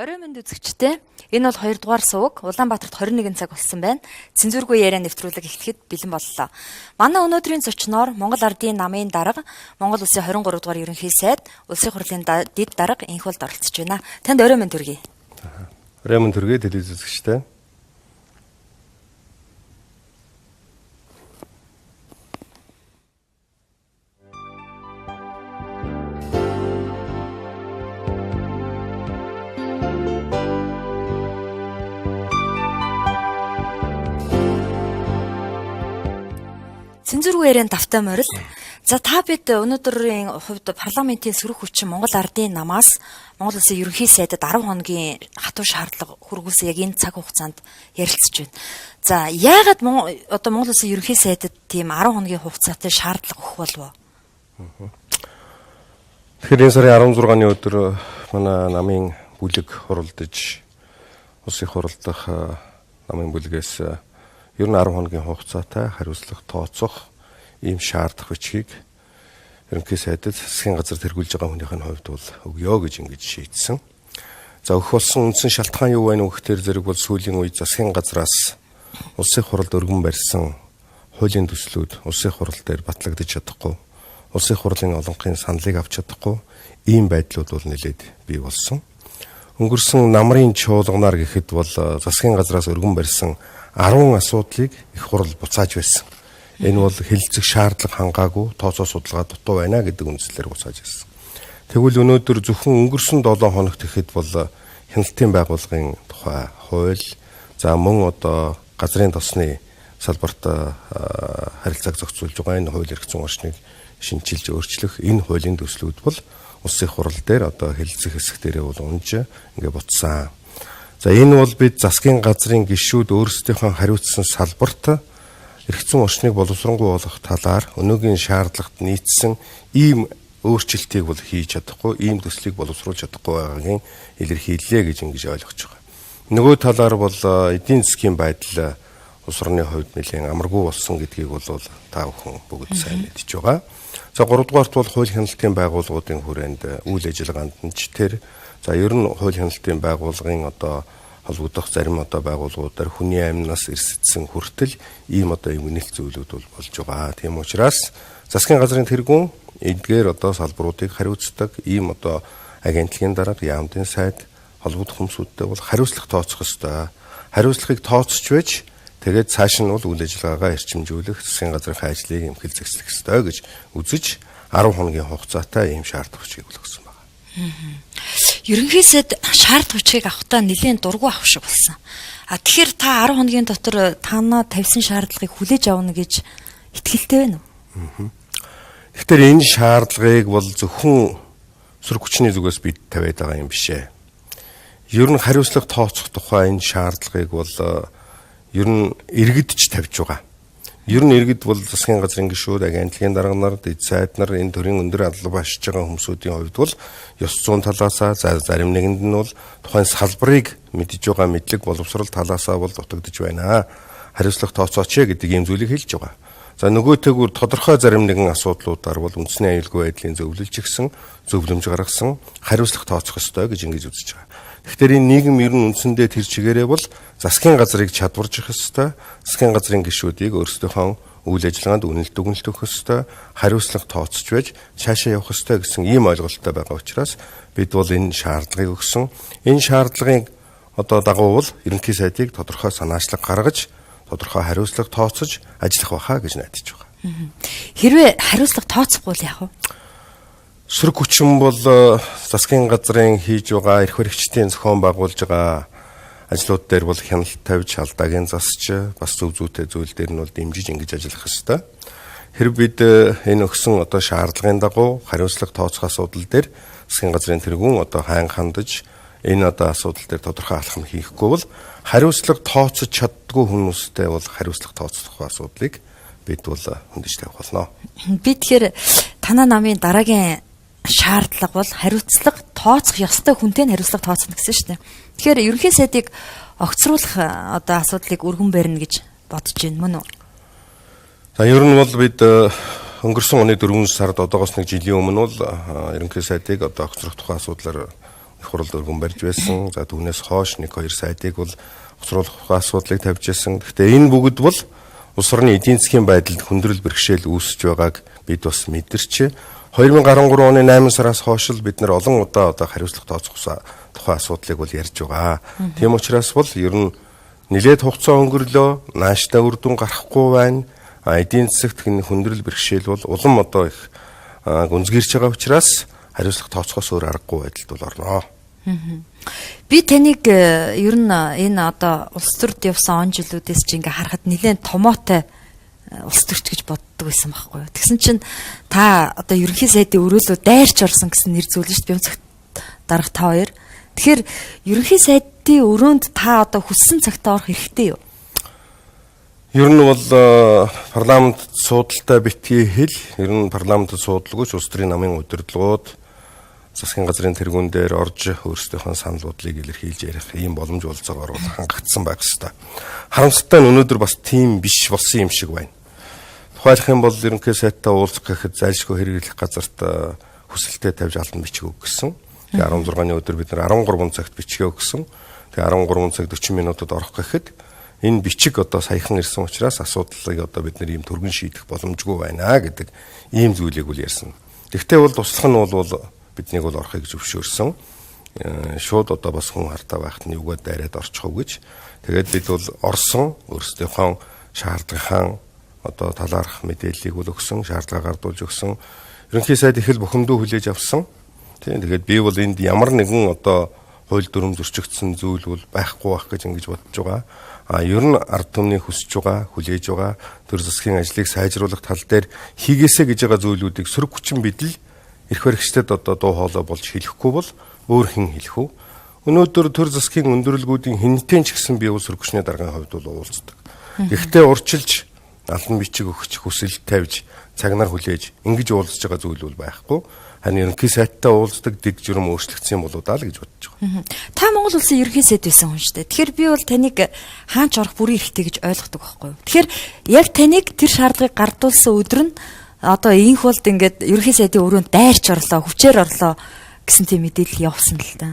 Орой мэнд үзэгчдээ, энэ бол 2 дугаар суваг Улаанбаатарт 21 цаг болсон байна. Цензургүй яриа нэвтрүүлэг эхлэхэд бэлэн боллоо. Манай өнөөдрийн зочноор Монгол Ардын намын дарга, Монгол Улсын 23 дугаар ерөнхий сайд, Улсын хурлын дэд дарга Энхболд оролцож байна. Танд орой мэнд хүргэе. Орой мэнд хүргэе телевиз үзэгчдээ. Цензургүй яриан давтай морил. За та бид өнөөдрийн хувьд парламентын сөрөг хүчин Монгол Ардын намаас Монгол Улсын ерөнхий сайдад 10 хоногийн хатуу шаардлага хүргүүлсэн яг энэ цаг хугацаанд ярилцж байна. За яагаад одоо Монгол Улсын ерөнхий сайдад тийм 10 хоногийн хугацаатай шаардлага өгөх болов? Тэгэхээр энэ сарын 16-ны өдөр манай намын бүлэг хуралдаж улсын хурал дахь намын бүлгээс ер нь 10 хоногийн хугацаатай хариуцлага тооцох ийм шаардлага бичгийг ерөнхий сайдад засгийн газар тэргүүлж байгаа хүнийх нь хувьд бол өгөө гэж ингэж шийдсэн. За өгөх болсон үндсэн шалтгаан юу вэ гэхээр зэрэг бол сүүлийн үед засгийн газраас улсын хуралд өргөн барьсан хуулийн төслүүд улсын хурал дээр батлагдаж чадахгүй, улсын хурлын олонхын саналыг авч чадахгүй ийм байдлууд бол нэлээд бий болсон. Өнгөрсөн намрын чуулганаар гэхэд бол засгийн газраас өргөн барьсан 10 асуудлыг их хурал буцааж байсан. Энэ бол хэлэлцэх шаардлага хангаагүй, тооцоо судалгаа дутуу байна гэдэг үндслээр буцааж байсан. Тэгвэл өнөөдөр зөвхөн өнгөрсөн 7 хоногт гэхэд бол хяналтын байгууллагын тухай хууль, за мөн одоо газрын тосны салбарт харилцааг зохицуулж байгаа энэ хууль эрх зүйн орчныг шинчилж өөрчлөх энэ хуулийн төслүүд бол улсын хурал дээр одоо хэлэлцэх хэсэг дээрээ бол унж ингээ буцсан. За энэ бол бид засгийн газрын гишүүд өөрсдийнхөө хариуцсан салбарт эрх зүйн орчныг боловсронгуй болгох талаар өнөөгийн шаардлагат нийцсэн ийм өөрчлөлтийг бол хийж чадахгүй, ийм төслийг боловсруулж чадахгүй байгаагийн илэрхийллээ гэж ингэж ойлгож байгаа. Нөгөө талаар бол эдийн засгийн байдал улс орны хувьд нэлээд амаргүй болсон гэдгийг бол та бүхэн бүгд сайн мэдж байгаа. За 3 дугаарт бол хууль хяналтын байгууллагуудын хүрээнд үйл ажиллагаанд нь ч тэр за ер нь хууль хяналтын байгууллагын одоо холбогдох зарим одоо байгууллагуудаар хүний амнаас эрсдсэн хүртэл ийм одоо эмгэнэлт зүйлүүд бол болж байгаа. Тийм учраас засгийн газрын тэргүүн эдгээр одоо салбаруудыг хариуцдаг ийм одоо агентлагийн дарга, яамдын сайд холбогдох хүмүүсүүдтэй бол хариуцлага тооцох ёстой. Хариуцлагыг тооцож байж тэгээд цааш нь бол үйл ажиллагаагаа эрчимжүүлэх, засгийн газрын ажлыг эмхэл зэгслэх ёстой гэж үзэж 10 хоногийн хугацаатай ийм шаардлага хүчийг өгсөн байна. Ерөнхий сайд шаардлага хүчийг авахдаа нэлээд дургу авах шиг болсон. А тэгэхээр та 10 хоногийн дотор танаа тавьсан шаардлагыг хүлээж авна гэж итгэлтэй байна уу? Тэгэхээр энэ шаардлагыг бол зөвхөн сөрөг хүчний зүгээс бид тавиад байгаа юм биш ээ. Ер нь хариуцлага тооцох тухай энэ шаардлагыг бол ер нь иргэдч тавьж байгаа. Ер нь иргэд бол засгийн газрын гишүүд, агентлагийн дарга нар, дэд сайд нар энэ төрийн өндөр алба ашиж байгаа хүмүүсүүдийн хувьд бол ёс зүйн талаасаа зарим нэгэнд нь бол тухайн салбарыг мэдж байгаа мэдлэг боловсрол талаасаа бол дутагдж байна. Хариуцлага тооцооч гэдэг ийм зүйлийг хэлж байгаа. За нөгөө тэгүр тодорхой зарим нэгэн асуудлуудаар бол үндэсний аюулгүй байдлын зөвлөлж гисэн зөвлөмж гаргасан хариуцлага тооцох ёстой гэж ингэж үзэж байгаа. Тэгэхээр энэ нийгэм ер нь үндсэндээ тэр чигээрээ бол засгийн газрыг чадваржих ёстой, засгийн газрын гишүүдийг өөрсдийнхөө үйл ажиллагаанд үнэлт дүгнэлт өгөх ёстой, хариуцлага тооцож байж цаашаа явах ёстой гэсэн ийм ойлголттой байгаа учраас бид бол энэ шаардлагыг өгсөн. Энэ шаардлагын одоо дагуу бол ерөнхий сайдыг тодорхой санаачлаг гаргаж, тодорхой хариуцлага тооцож ажиллах байхаа гэж найдаж байгаа. Хэрвээ хариуцлага тооцохгүй бол яах вэ? Сөрөг хүчин бол засгийн газрын хийж байгаа эрх баригчдын зохион байгуулж байгаа ажлууд дээр бол хяналт тавьж, алдаагийн засч, бас зөв зүйтэй зүйл дээр нь бол дэмжиж ингэж ажиллах ёстой. Хэрв бид энэ өгсөн одоо шаардлагын дагуу хариуцлага тооцох асуудал дээр засгийн газрын тэргүүн одоо сайн хандаж энэ одоо асуудал дээр тодорхой алхам хийхгүй бол хариуцлага тооцож чаддгүй хүмүүстэй бол хариуцлага тооцох асуудлыг бид бол хөндөж тавих болно. Би тэгэхээр танаа намын дараагийн шаардлага бол хариуцлага тооцох ёстой хүнтэй нь хариуцлага тооцно гэсэн шүү дээ. Тэгэхээр ерөнхий сайдыг огцруулах одоо асуудлыг өргөн барина гэж бодож байна мөн үү? За ер нь бол бид өнгөрсөн оны 4 сард одоогоос нэг жилийн өмнө бол ерөнхий сайдыг одоо огцрох тухай асуудлаар их хурал өргөн барьж байсан. За түүнээс хойш 1-2 сайдыг бол хоцруулах асуудлыг тавьж байсан. Гэхдээ энэ бүгд бол улс орны эдийн засгийн байдалд хүндрэл бэрхшээл үүсэж байгааг бид бас мэдэрч 2013 оны 8 сараас хойш л бид нар олон удаа одоо хариуцлага тооцох тухай асуудлыг бол ярьж байгаа. Тийм учраас бол ер нь нэлээд хугацаа өнгөрлөө, нааштай үр дүн гарахгүй байна. Эдийн засагт хүндрэл бэрхшээл бол улам одоо их гүнзгийрч байгаа учраас хариуцлага тооцохоос өөр аргагүй байдалд бол орноо. Би таныг ер нь энэ одоо улс төрд явсан он жилүүдээс чи ингээ харахад нэлээд томоотой улс төрч гэж боддог байсан байхгүй юу. Тэгсэн чинь та одоо ерөнхий сайдын өрөөлөө дайрч орсон гэсэн нэр зүйлэн шүү дээ. Бямцагт дарга та хоёр. Тэгэхээр ерөнхий сайдын өрөөнд та одоо хүссэн цагтаа орох эрхтэй юу? Ер нь бол парламент суудалтай битгий хэл, ер нь парламентд суудалгүй ч улс төрийн намын удирдлагууд засгийн газрын тэргүүн дээр орж өөрсдийнхөө санал бодлыг илэрхийлж ярих ийм боломж болцоогоор бол хангагдсан байх ёстой. Харамсалтай нь өнөөдөр бас тийм биш болсон юм шиг байна. Тухайлах юм бол ерөнхий сайдтай уулзах гэхэд зайлшгүй хэрэглэх газарт хүсэлтээ тавьж албан бичиг өгсөн. Тэгээ 16-ны өдөр бид нар 13 цагт бичгээ өгсөн. Тэгээ 13 цаг 40 минутад орох гэхэд энэ бичиг одоо саяхан ирсэн учраас асуудлыг одоо бид нар ийм түргэн шийдэх боломжгүй байна гэдэг ийм зүйлийг үл ярьсан. Тэгвэл бол туслах нь бол биднийг бол орохыг зөвшөөрсөн. Шууд одоо бас хүн хартаа байхад нь юугаа дайраад орчих уу гэж. Тэгээд бид бол орсон, өөрсдийнхөө шаардлагахан одоо талаарх мэдээллийг бол өгсөн, шаардлага гардуулж өгсөн. Ерөнхий сайд их л бухимдуу хүлээж авсан. Тийм, тэгээд би бол энд ямар нэгэн одоо хууль дүрм зөрчигдсөн зүйл бол байхгүй байх гэж ингэж бодож байгаа. А ер нь ард түмний хүсэж байгаа, хүлээж байгаа төр засгийн ажлыг сайжруулах тал дээр хийгээсэ гэж байгаа зүйлүүдийг сөрөг хүчин бидэл эрх баригчдад одоо дуу хоолой болж хэлэхгүй бол өөр хэн хэлэх үү? Өнөөдөр төр засгийн өндөрлгүүдийн хинтэн ч гэсэн би бол сөрөг хүчний даргын хувьд бол уулздаг. Гэхдээ урьдчилж албан бичиг өгч хүсэл тавьж цагнаар хүлээж ингэж уулзж байгаа зүйл бол байхгүй. Харин ерөнхий сайттай уулздаг дэг журам өөрчлөгдсөн юм болоо даа л гэж бодож байгаа. Та Монгол улсын ерөнхий сайд байсан хүн шүү дээ. Тэгэхээр би бол таныг хаач орох бүрийн эрхтэй гэж ойлгодог байхгүй юу? Тэгэхээр яг таныг тэр шаардлагыг гардуулсан өдөр нь одоо инх болд ингээд ерөнхий сайдын өрөөнд дайрч орлоо, хүчээр орлоо гэсэн тийм мэдээлэл явсан л да.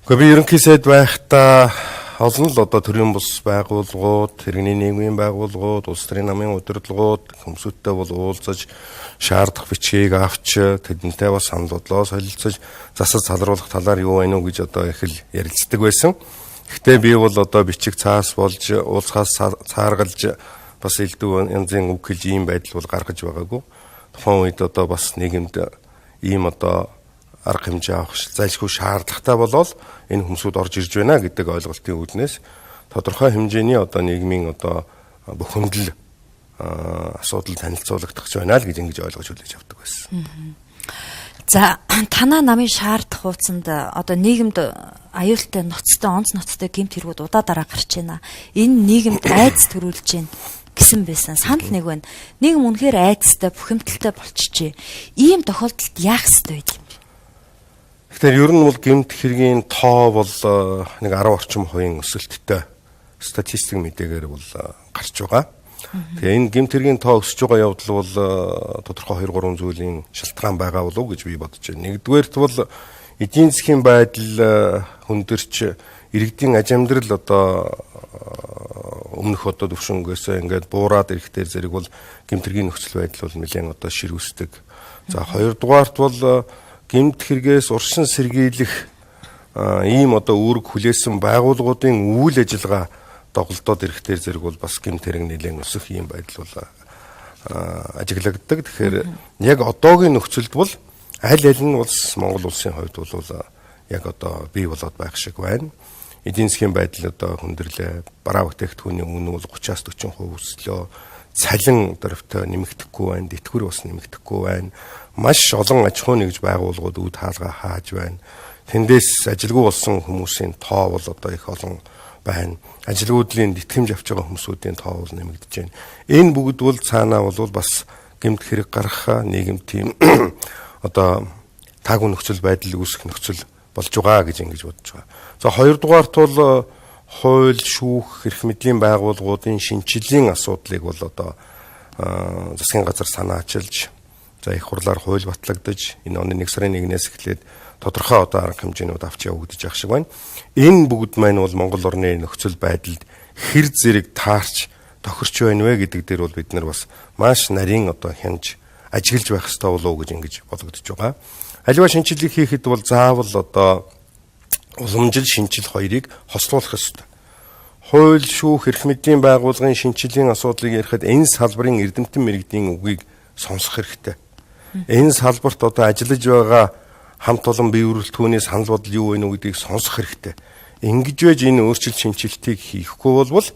Гэхдээ би ерөнхий сайд байхдаа олон л одоо төрийн бус байгууллагууд, хэрэгний нийгмийн байгууллагууд, улс төрийн намын удирдлагууд хүмүүстэй бол уулзаж шаардах бичгийг авч тэдэнтэй бас санал бодлоо солилцож засаж залруулах талаар юу байна уу гэж одоо их л ярилцдаг байсан. Гэхдээ би бол одоо бичиг цаас болж уулзахаас цааргалж бас элдв янзын үг хэлж ийм байдал бол гаргаж байгаагүй. Тухайн үед одоо бас нийгэмд ийм одоо арга хэмжээ авах зайлшгүй шаардлагатай болоод энэ хүмүүсүүд орж ирж байна гэдэг ойлголтын үүднээс тодорхой хэмжээний одоо нийгмийн одоо бухимдал асуудал танилцуулагдах гэж байна л гэж ингэж ойлгож хүлээж авдаг байсан. За, танаа намын шаардах хуудсанд одоо нийгэмд аюултай ноцтой, онц ноцтой гэмт хэрэгүүд удаа дараа гарч байна. Энэ нийгэмд айдас төрүүлж байна гэсэн байсан. Санал нэг байна. Нийгэм үнэхээр айдастай, бухимдалтай болчихжээ. Ийм тохиолдолд яах ёстой вэ? Тэгэхээр ер нь бол гэмт хэргийн тоо бол нэг 10 орчим хувийн өсөлттэй статистик мэдээгээр бол гарч байгаа. Тэгээ энэ гэмт хэргийн тоо өсөж байгаа явдал бол тодорхой 2-3 зүйлийн шалтгаан байгаа болов уу гэж би бодож байна. Нэгдүгээрт бол эдийн засгийн байдал хүндэрч иргэдийн аж амьдрал одоо өмнөх одоо төвшөнгөөсөө ингээд буураад ирэх дээр зэрэг бол гэмт хэргийн нөхцөл байдал бол нэлээд одоо ширүүсдэг. За, хоёрдугаарт бол гэмт хэрэгээс уршин сэргийлэх ийм одоо үүрэг хүлээсэн байгууллагуудын үйл ажиллагаа доголдоод ирэх дээр зэрэг бол бас гэмт хэрэг нэлээд өсөх ийм байдал бол ажиглагддаг. Тэгэхээр яг одоогийн нөхцөлд бол аль аль нь улс Монгол улсын хувьд бол яг одоо бий болоод байх шиг байна. Эдийн засгийн байдал одоо хүндрэлээ, бараа бүтээгдэхүүний үнэ бол 30-аас 40% өслөө. Цалин дөрвтэй нэмэгдэхгүй байна, тэтгэвэр бас нэмэгдэхгүй байна. Маш олон аж ахуй нэгж байгууллагууд үд хаалгаа хааж байна. Тэндээс ажилгүй болсон хүмүүсийн тоо бол одоо их олон байна. Ажилгүйдлийн тэтгэмж авч байгаа хүмүүсүүдийн тоо бол нэмэгдэж байна. Энэ бүгд бол цаанаа бол бас гэмт хэрэг гаргах нийгэм тийм одоо таагүй нөхцөл байдал үүсэх нөхцөл болж байгаа гэж ингэж бодож байгаа. За, хоёрдугаарт бол хууль, шүүх, эрх мэдлийн байгууллагуудын шинэчлэлийн асуудлыг бол одоо засгийн газар санаачилж За их хурлаар хууль батлагдаж энэ оны 1 сарын 1-ээс эхлээд тодорхой одоо арга хэмжээнүүд авч явагдаж байх шиг байна. Энэ бүгд маань бол Монгол орны нөхцөл байдалд хэр зэрэг таарч тохирч байна вэ гэдэг дээр бол бид нар бас маш нарийн одоо хянаж ажиглаж байх ёстой болов уу гэж ингэж бодогдож байгаа. Аливаа шинэчлэлийг хийхэд бол заавал одоо уламжил шинчил хоёрыг хослуулах ёстой. Хууль, шүүх, эрх мэдлийн байгууллагын шинэчлэлийн асуудлыг ярихад энэ салбарын эрдэмтэн мэргэдийн үгийг сонсох хэрэгтэй. Энэ салбарт одоо ажиллаж байгаа хамт олон бие өрөлтгөөний санал бодол юу вэ гэдгийг сонсох хэрэгтэй. Ингэж байж энэ өөрчлөлт шинэчлэлтийг хийхгүй болвол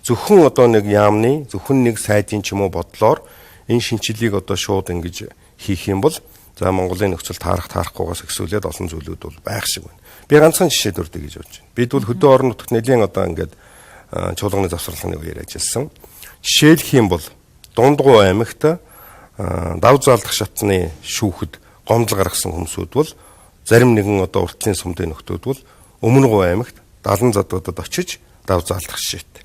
зөвхөн одоо нэг яамны, зөвхөн нэг сайдын ч юм уу бодлоор энэ шинэчлэлийг одоо шууд ингэж хийх юм бол за Монголын нөхцөл таарах таарахгүйгаас ихсүүлээд олон зүйлүүд бол байх шиг байна. Би ганцхан жишээ дурдъя гэж бодож байна. Бид бол хөдөө орон нутагт нэлээд одоо ингээд чуулганы завсарлагын үеэр ажилласан. Жишээлх юм бол Дундгуй аймагт дав заалдах шатны шүүхэд гомдол гаргасан хүмүүсүүд бол зарим нэгэн одоо уртлын сумдын нөхдүүд бол Өмнө Говь аймагт 70 задуудад очиж дав заалдах жишээтэй.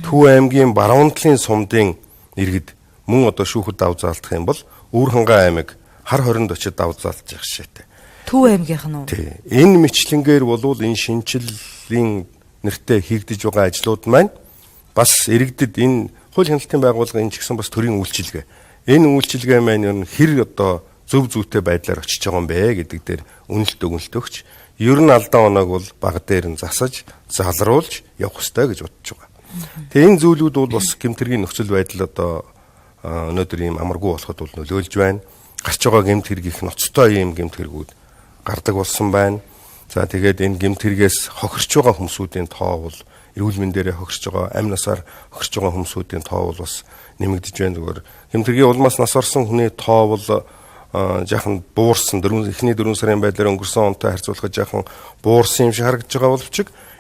Төв аймгийн баруун талын сумдын иргэд мөн одоо шүүхэд дав заалдах юм бол Өвөр хангай аймаг хар хоринд очиж дав заалдах жишээтэй. Төв аймгийнх нь уу? Тий. Энэ мэтлэнгээр болвол энэ шинэчлэлийн нэртэй хийгдэж байгаа ажлууд маань бас иргэдэд энэ хууль хяналтын байгууллага энэ ч гэсэн бас төрийн үйлчилгээ. Энэ үйлчилгээ маань ер нь хэр одоо зөв зүйтэй байдлаар очиж байгаа юм бэ гэдэг дээр үнэлт өгнөлт өгч ер нь алдаа оноог бол баг дээр нь засаж, залруулж явах ёстой гэж бодож байгаа. Тэгээ энэ зүйлүүд бол бас гэмт хэргийн нөхцөл байдал одоо өнөөдөр ийм амаргүй болоход бол нөлөөлж байна. Гарч байгаа гэмт хэрэг их ноцтой ийм гэмт хэрэгүүд гардаг болсон байна. За тэгээд энэ гэмт хэрэгээс хохирч байгаа хүмүүсүүдийн тоо бол эрүүл мэндээрээ хохирч байгаа, амь насаар хохирч байгаа хүмүүсүүдийн тоо бол бас нэмэгдэж байна. Зүгээр гэмт хэргийн улмаас нас орсон хүний тоо бол жаахан буурсан, эхний 4 сарын байдлаар өнгөрсөн онтой харьцуулахад жаахан буурсан юм шиг харагдаж байгаа боловч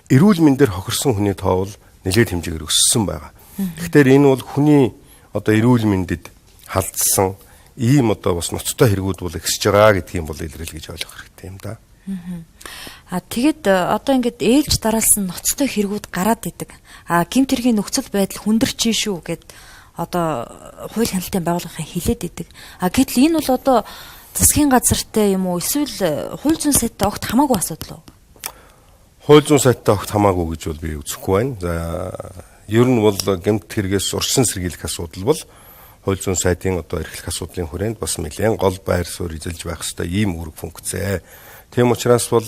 эрүүл мэндээр хохирсон хүний тоо бол нэлээд хэмжээгээр өссөн байгаа. Тэгэхээр энэ бол хүний одоо эрүүл мэндэд халдсан ийм одоо бас ноцтой хэрэгүүд бол ихсэж байгаа гэдгийг бол илрэл гэж ойлгох хэрэгтэй юм да. А тэгэд одоо ингээд ээлж дараалсан ноцтой хэрэгүүд гараад идэг. А гэмт хэргийн нөхцөл байдал хүндэрч шүү гэд одоо хууль хяналтын байгууллагын хилээд идэг. А гэтэл энэ бол одоо засгийн газартай юм уу эсвэл хууль зүйн сайдтай огт хамаагүй асуудал уу? Хууль зүйн сайдтай огт хамаагүй гэж бол би үзэхгүй байна. За ер нь бол гэмт хэрэгээс урьдчилан сэргийлэх асуудал бол хууль зүйн сайдын одоо эрхлэх асуудлын хүрээнд бас нэлээд гол байр суурь эзэлж байх ёстой ийм үүрэг функцээ. Тийм учраас бол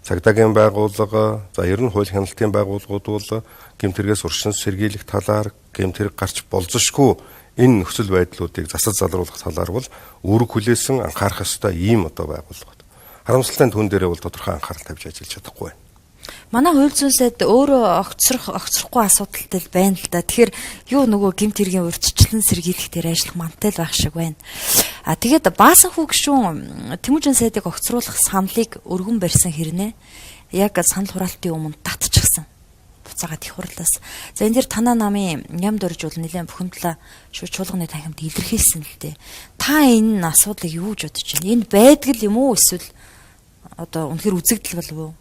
цагдаагийн байгууллага, за ер нь хууль хяналтын байгууллагууд бол гэмт хэрэгээс урьдчилан сэргийлэх талаар гэмт хэрэг гарч болзошгүй энэ нөхцөл байдлуудыг засаж залруулах талаар бол үүрэг хүлээсэн анхаарах ёстой ийм одоо байгууллагууд. Харамсалтай нь түн дээрээ бол тодорхой анхаарал тавьж ажиллаж чадахгүй байна. Манай хууль зүйн сайд өөрөө огцрохгүй асуудалтай л байна л да. Тэгэхээр юу нөгөө гэмт хэргийн урьдчилан сэргийлэх дээр ажиллах мантай л байх шиг байна. А тэгээд Баасан хүү гишүүн Тэмүүжин сайдыг огцруулах саналыг өргөн барьсан хэрнээ яг санал хураалтын өмнө татчихсан. Буцаагаад их хурлаас. За энэ дэр танаа намын ням дөрж бол нэлээд бухимдлаа шууд чуулганы танхимд илэрхийлсэн л дээ. Та энэ асуудлыг юу гэж бодож байна? Энэ байдгал юм уу эсвэл одоо үнэхэр үзэгдэл болов уу?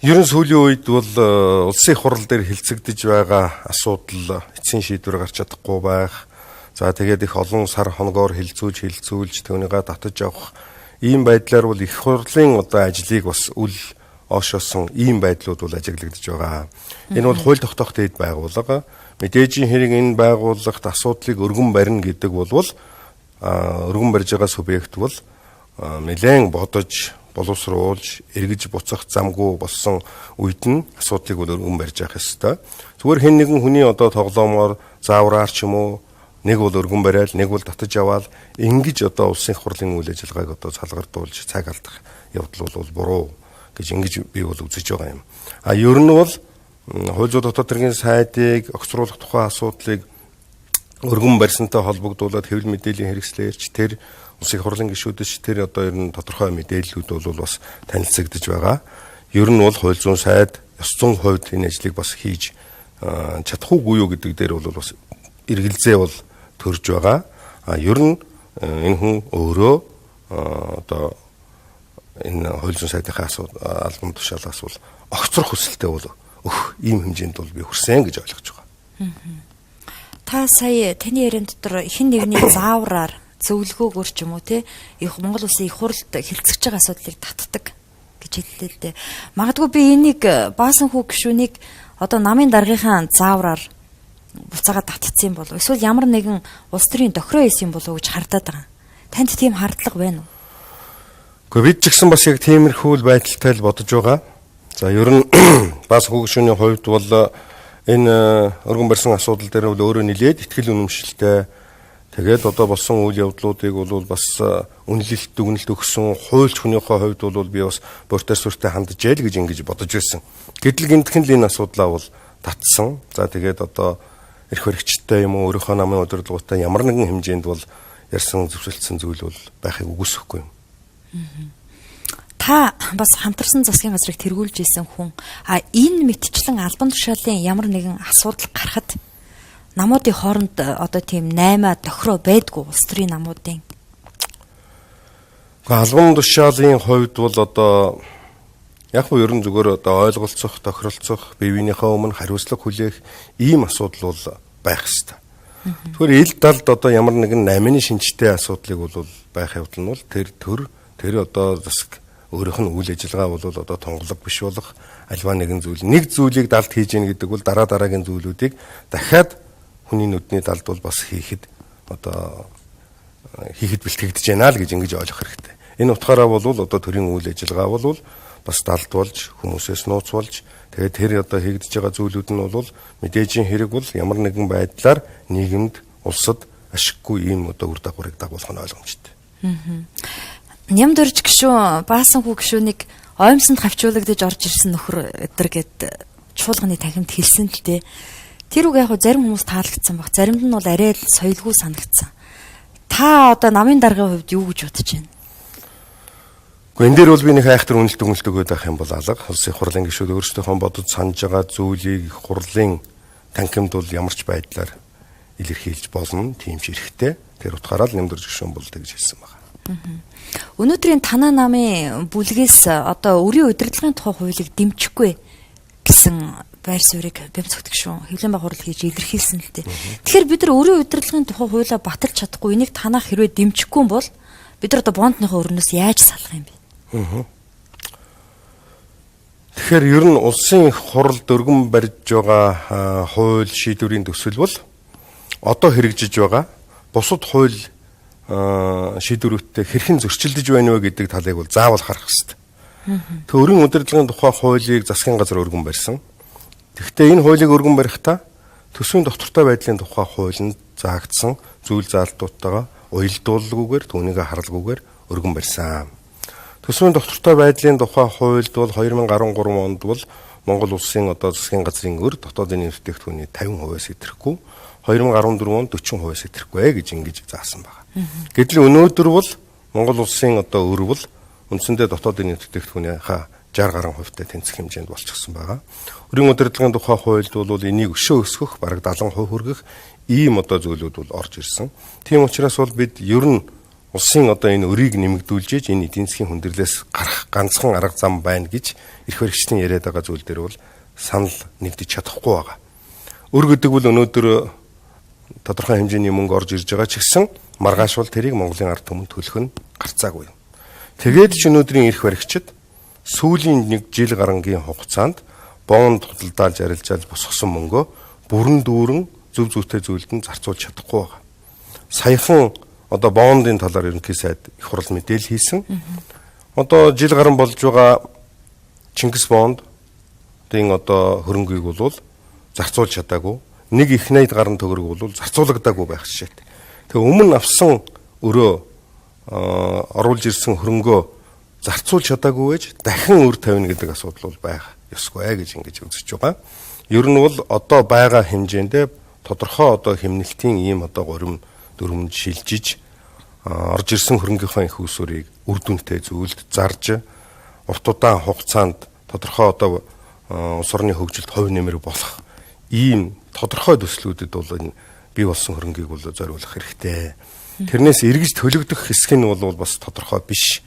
Ер нь сүүлийн үед бол улсын хурал дээр хэлцэгдэж байгаа асуудал эцсийн шийдвэр гарч чадахгүй байх. За тэгээд их олон сар хоногоор хилцүүлж түүнийгээ татаж авах ийм байдлаар бол их хурлын одоо ажлыг бас үл оошоосон ийм байдлууд бол ажиглагдаж байгаа. Энэ бол хууль тогтоох дэд байгууллага. Мэдээжийн хэрэг энэ байгууллагт асуудлыг өргөн барина гэдэг бол өргөн барьж байгаа субъект бол нэлээд бодож боловсруулж эргэж буцах замгүй болсон үед нь асуудлыг бол өргөн барьж явах ёстой. Зүгээр хэн нэгэн хүний одоо тоглоомоор заавраар ч юм уу нэг бол өргөн бариад нэг бол татаж аваад ингэж одоо улсын хурлын үйл ажиллагааг одоо салгардуулж цаг алдах явдал бол буруу гэж ингэж би бол үзэж байгаа юм. А ер нь бол хууль зүйн дотоод хэргийн сайдыг огцруулах тухай асуудлыг өргөн барьсантай холбогдуулаад хэвлэл мэдээллийн хэрэгслээрч тэр улсын хурлын гишүүдээс тэр одоо ер нь тодорхой мэдээллүүд бол бас танилцагдаж байгаа. Ер нь бол хууль зүйн сайд ёс зүйн хувьд энэ ажлыг бас хийж чадах уугүй юу гэдэг дээр бол бас эргэлзээ бол төрж байгаа. А ер нь энэ хүн өөрөө одоо энэ хууль зүйн сайдынхаа асуудал албан тушаалаас бол огцрох хүсэлтэй бол өөх ийм хэмжээнд бол би хүрсэн гэж ойлгож байгаа. Та сая таны яриан дотор хэн нэгний заавраар Зөвлөгөөгөөр ч юм уу те их Монгол улсын их хурлд хэлцэж байгаа асуудлыг татдаг гэж хэллээ л дээ. Магадгүй би энийг Баасанхүү гишүүнийг одоо намын даргынхаа заавраар буцаагаад татцсан юм болов эсвэл ямар нэгэн улс төрийн тохироо хийсэн юм болов уу гэж хардаад байгаа. Танд тийм хардлага байна уу? Гэхдээ бид ч гэсэн бас яг тиймэрхүү л байдалтай л бодож байгаа. За ер нь Баасанхүү гишүүний хувьд бол энэ өргөн барьсан асуудал дээр бол өөрөө нилээд итгэл үнэмшилтэй, тэгээд одоо болсон үйл явдлуудыг бол бас үнэлэлт дүгнэлт өгсөн хуульч хүнийхээ хувьд бол би бас буртай сүртэй хандж ял гэж ингэж бодож байсан. Гэтэл гинтхэн л энэ асуудлаа бол татсан. За тэгээд одоо эрх баригчтай юм уу өөрийнхөө намын удирдлагуудтай ямар нэгэн хэмжээнд бол ярьсан зөвшөлдсөн зүйл бол байхыг үгүйсэхгүй юм. Та бас хамтарсан засгийн газрыг тэргүүлж исэн хүн. А энэ мэтчлэн албан тушаалын ямар нэгэн асуудал гарахад намуудын хооронд одоо тийм 8 тохироо байдгүй улс төрийн намуудын. Албан тушаалын хувьд бол одоо яг нь ер нь зүгээр одоо ойлголцох, тохиролцох, бие биенийхээ өмнө хариуцлага хүлээх ийм асуудал бол байх ёстой. Тэгэхээр ил далд одоо ямар нэгэн 8-ны шинжтэй асуудлыг бол байх явдал нь бол тэр төр тэр одоо засаг өөрийнх нь үйл ажиллагаа бол одоо тунгалаг биш болох альва нэгэн зүйл, нэг зүйлийг далд хийж гин гэдэг бол дараа дараагийн зүйлүүдийг дахиад хүний нүдний далд бол бас хийхэд одоо хийхэд бэлтгэгдэж байна л гэж ингэж ойлгох хэрэгтэй. Энэ утгаараа бол одоо төрийн үйл ажиллагаа бол бас далд болж хүмүүсээс нууц болж тэгээд тэр одоо хийгдэж байгаа зүйлүүд нь бол мэдээжийн хэрэг бол ямар нэгэн байдлаар нийгэмд улсад ашиггүй ийм одоо үр дагаврыг дагуулах нь ойлгомжтой. Нямдөрж гишүүн Баасанхүү гишүүнийг оймсонд хавчуулагдаж орж ирсэн нөхөр өдр гэд чуулганы танхимд хэлсэн л дээ. Тэр үг яг зарим хүмүүс таалагдсан баг. Заримд нь бол арай л соёлгүй санагдсан. Та одоо намын даргын хувьд юу гэж бодож байна? Гэхдээ энэ дээр бол би нэг айхтар үнэлт дүгнэлт өгөөд байх юм бол алга. Улсын хурлын гишүүд өөрсдийнхөө бодож санаж байгаа зүйлийг хурлын танхимд бол ямар ч байдлаар илэрхийлж болно. Тийм ч эрхтэй. Тэр утгаараа л Нямдөрж гишүүн бол тэгж хэлсэн байна. Өнөөдрийн танаа намын бүлгээс одоо өрийн удирдлагын тухай хуулийг дэмжихгүй гэсэн байр суурийг Бямцогт гишүүн хэвлэлийн баг хурал хийж илэрхийлсэн л дээ. Тэгэхээр бид нар өрийн удирдлагын тухай хуулиа баталж чадахгүй, энийг танах хэрвээ дэмжихгүй бол бид нар одоо бондныхоо өрнөөс яаж салах юм бэ? Тэгэхээр ер нь улсын их хурлд өргөн барьж байгаа хууль шийдвэрийн төсөл бол одоо хэрэгжиж байгаа бусад хууль шийдвэрүүдтэй хэрхэн зөрчилдөж байна вэ гэдэг талыг бол заавал харах хэрэгтэй. Тэг өрийн удирдлагын тухай хуулийг засгийн газар өргөн барьсан. Тэгэхдээ энэ хуулийг өргөн барихтаа төсвийн доктортой байдлын тухай хуулинд заагдсан зүйл заалтуудтайгаа уялдуулалгүйгээр түүнийг харалгүйгээр өргөн барьсан. Төсвийн доктортой байдлын тухай хуульд бол 2013 онд бол Монгол улсын одоо засгийн газрын өр дотоодын нэвтрүүлэгтүүний 50%-аас идэрэхгүй, 2014 онд 40%-аас идэрэхгүй гэж ингэж заасан байна. Гэтэл өнөөдөр бол Монгол улсын одоо өр бол үндсэндээ дотоодын нэвтрүүлэгтүүнийхээ 60 гаруй хувьтай тэнцэх хэмжээнд болчихсон байгаа. Өрийн удирдлагын тухай хуульд бол энийг өшөө өсгөх, бараг 70% хүргэх ийм одоо зүйлүүд бол орж ирсэн. Тийм учраас бол бид ер нь улсын одоо энэ өрийг нэмэгдүүлж энэ эдийн засгийн хүндрэлээс гарах ганцхан арга зам байна гэж эрх баригчдын яриад байгаа зүйл дээр бол санал нэгдэж чадахгүй байгаа. Өр гэдэг бол өнөөдөр тодорхой хэмжээний мөнгө орж ирж байгаа ч гэсэн маргааш бол тэрийг Монголын ард түмэнд төлөх нь гарцаагүй. Тэгээд ч өнөөдрийн эрх баригчид сүүлийн нэг жил гарангийн хугацаанд бонд худалдаалж арилжаалж босгосон мөнгөө бүрэн дүүрэн зөв зүйтэй зүйлд нь зарцуулж чадахгүй байгаа. Саяхан одоо бондын талаар ерөнхий сайд их хурал мэдээлэл хийсэн. Одоо жил гарan болж байгаа Чингис бондын одоо хөрөнгийг бол зарцуулж чадаагүй. Нэг их 80 гаруй төгрөг бол зарцуулагдаагүй байх жишээтэй. Тэгээ өмнө авсан өрөө оруулж ирсэн хөрөнгөө зарцуулж чадаагүй байж дахин өр тавина гэдэг асуудал бол байх ёсгүй гэж ингэж үзэж байгаа. Ер нь бол одоо байгаа хэмжээндээ тодорхой одоо хэмнэлтийн ийм одоо горим дүрмэнд шилжиж орж ирсэн хөрөнгийнхөө их усүрийг үр дүнтэй зүйлд зарж урт удаан хугацаанд тодорхой одоо улс орны хөгжилд хувь нэмэр болох ийм тодорхой төслүүдэд бол энэ бий болсон хөрөнгийг бол зориулах хэрэгтэй. Тэрнээс эргэж төлөгдөх хэсэг нь бол бас тодорхой биш.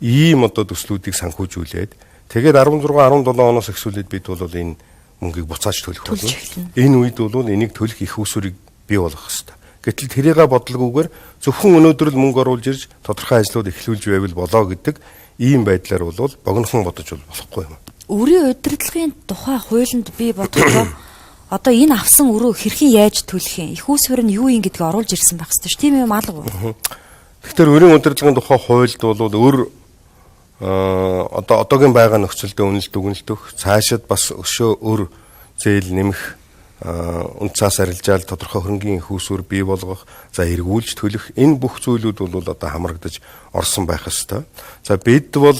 Ийм одоо төслүүдийг санхүүжүүлээд тэгээд 16 17 оноос эхлүүлээд бид бол энэ мөнгийг буцааж төлөх болно. Энэ үед бол энийг төлөх их усүрийг бий болгох хэрэгтэй. Гэтэл тэрийгэ бодлогоогоор зөвхөн өнөөдөр л мөнгө оруулж ирж тодорхой ажлууд эхлүүлж байвал болоо гэдэг ийм байдлаар бол богинохон бодож болохгүй юм. Өрийн удирдлагын тухай хуулинд би бодохдоо одоо энэ авсан өрөө хэрхэн яаж төлөх юм? Их үүсвэр нь юу юм гэдгийг оруулж ирсэн байх хэрэгтэй ш. Тийм юм алга уу? Тэгэхээр өрийн удирдлагын тухай хуульд бол өр одоо одоогийн байгаа нөхцөлдөө үнэлт дүгнэлтөх, цаашид бас өшөө өр зээл нэмэх, үн цаас арилжаал тодорхой хөрөнгийн их үүсвэр бий болгох, за эргүүлж төлөх энэ бүх зүйлүүд бол одоо хамрагдаж орсон байх ёстой. За бид бол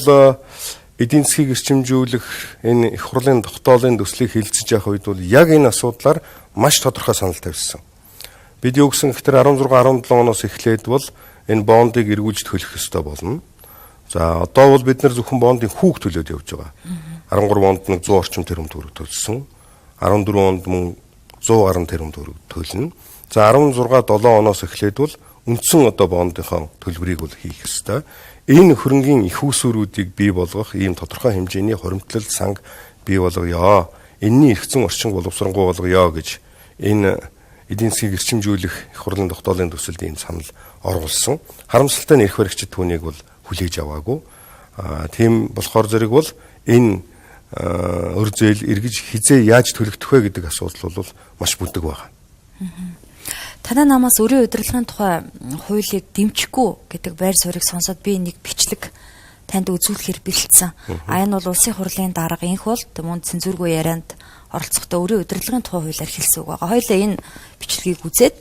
эдийн засгийг эрчимжүүлэх энэ их хурлын тогтоолын төслийг хилцэж явах үед бол яг энэ асуудлаар маш тодорхой санал тавьсан. Бид юу гэсэн гэхээр 16 17 оноос эхлээд бол энэ бондыг эргүүлж төлөх ёстой болно. За одоо бол бид нар зөвхөн бондын хүүг төлөөд явж байгаа. 13 онд нэг 100 орчим тэрбум төгрөг төлсөн. 14 онд мөн 100 гаруй тэрбум төгрөг төлнө. За 16 7 оноос эхлээд бол үндсэн одоо бондынхоо төлбөрийг бол хийх ёстой. Энэ хөрөнгийн их үүсвэрүүдийг бий болгох ийм тодорхой хэмжээний хуримтлал санг бий болгоё. Энэний эрх зүйн орчин боловсронгуй болгоё гэж энэ эдийн засгийг эрчимжүүлэх их хурлын тогтоолын төсөлд ийм санал оруулсан. Харамсалтай нь эрх баригчид түүнийг бол хүлээж аваагүй. Тийм болохоор зэрэг бол энэ өр зээл эргэж хизээ яаж төлөгдөх вэ гэдэг асуудал бол маш бүдэг байна. Танай намаас өрийн удирдлагын тухай хуулийг дэмжихгүй гэдэг байр суурийг сонсоод би нэг бичлэг танд үзүүлэхээр бэлдсэн. А энэ бол улсын хурлын дарга инх бол мөн цензургүй ярианд оролцохдоо өрийн удирдлагын тухай хуулиар хэлсэн үг байгаа. Хоёулаа энэ бичлэгийг үзээд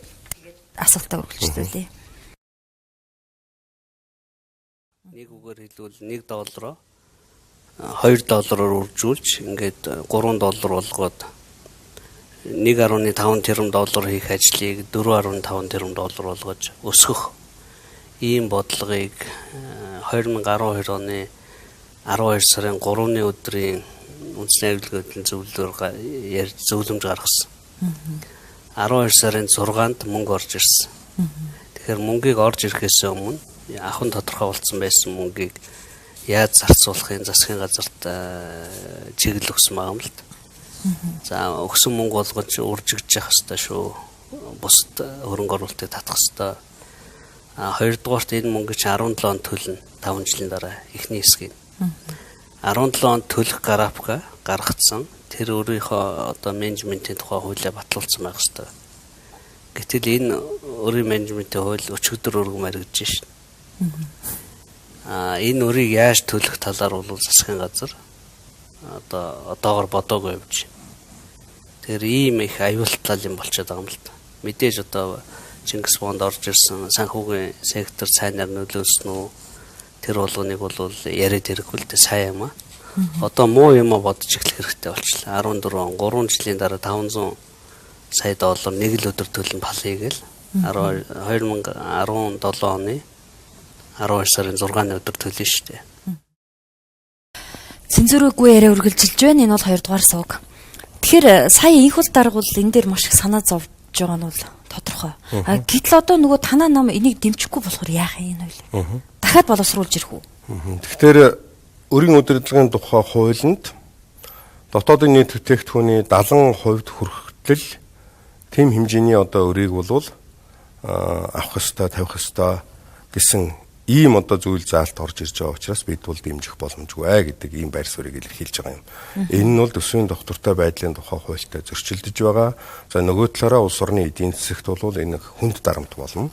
асуултаа үргэлжлүүлье. Нэг үгээр хэлбэл 1 доллароо 2 доллараар үржүүлж ингээд 3 доллар болгоод 1.5 тэрбум доллар хийх ажлыг 4.5 тэрбум доллар болгож өсгөх ийм бодлогыг 2012 оны 12 сарын 3-ны өдрийн үндэсний аюулгүй зөвлөлөөр ярьж зөвлөмж гаргасан. 12 сарын 6-нд мөнгө орж ирсэн. Тэгэхээр мөнгийг орж ирэхээс өмнө ахын тодорхой болсон байсан мөнгийг яаж зарцуулахын засгийн газарт чиглэл өгсөн байгаа юм л да. За өгсөн мөнгө болгож үржигдэж явах ёстой шүү. Бусад хөрөнгө оруулалтыг татах ёстой. А хоёрдугаарт энэ мөнгө чи 17 онд төлнө. 5 жилийн дараа эхний хэсгийг. 17 онд төлөх графика гаргацсан. Тэр өөрийнхөө одоо менежментийн тухай хуулиа батлуулсан байх ёстой. Гэтэл энэ өрийн менежментийн хууль өчигдөр өргөм харагдаж шин. А энэ өрийг яаж төлөх талаар бол засгийн газар одоо одоогор бодоогүй явж. Тэгэхээр ийм их аюултай юм болчиход байгаа юм л та. Мэдээж одоо Чингис бонд орж ирсэн санхүүгийн сектор сайнаар нөлөөлсөн үү? Тэр болгоныг бол яриад хэрэггүй л дээ, сайн юм аа. Одоо муу юм а бодож эхлэх хэрэгтэй болчихлоо. 14 он 3 жилийн дараа 500 сая доллар нэг л өдөр төлөн палъя гээл 2017 оны 12 сарын 6-ны өдөр төлнө шүү дээ. Цензургүй яриа үргэлжилж байна. Энэ бол 2 дугаар сувг. Тэгэхээр сая инх бол дарга бол энэ дээр маш их санаа зовж байгаа нь бол тодорхой. А гэтэл одоо нөгөө танаа нам энийг дэмжихгүй болохоор яах юм энэ хууль? Дахиад боловсруулж ирэх үү? Тэгэхээр өрийн удирдлагын тухай хуулинд дотоодын нийт бүтээгдэхүүний 70% хүртэл тийм хэмжээний одоо өрийг бол авах ёстой, тавих ёстой гэсэн ийм одоо зүйл заалт орж ирж байгаа учраас бид бол дэмжих боломжгүй гэдэг ийм байр суурийг илэрхийлж байгаа юм. Энэ нь бол төсвийн доктортой байдлын тухай хуультай зөрчилдөж байгаа. За нөгөө талаараа улс орны эдийн засагт бол энэ хүнд дарамт болно.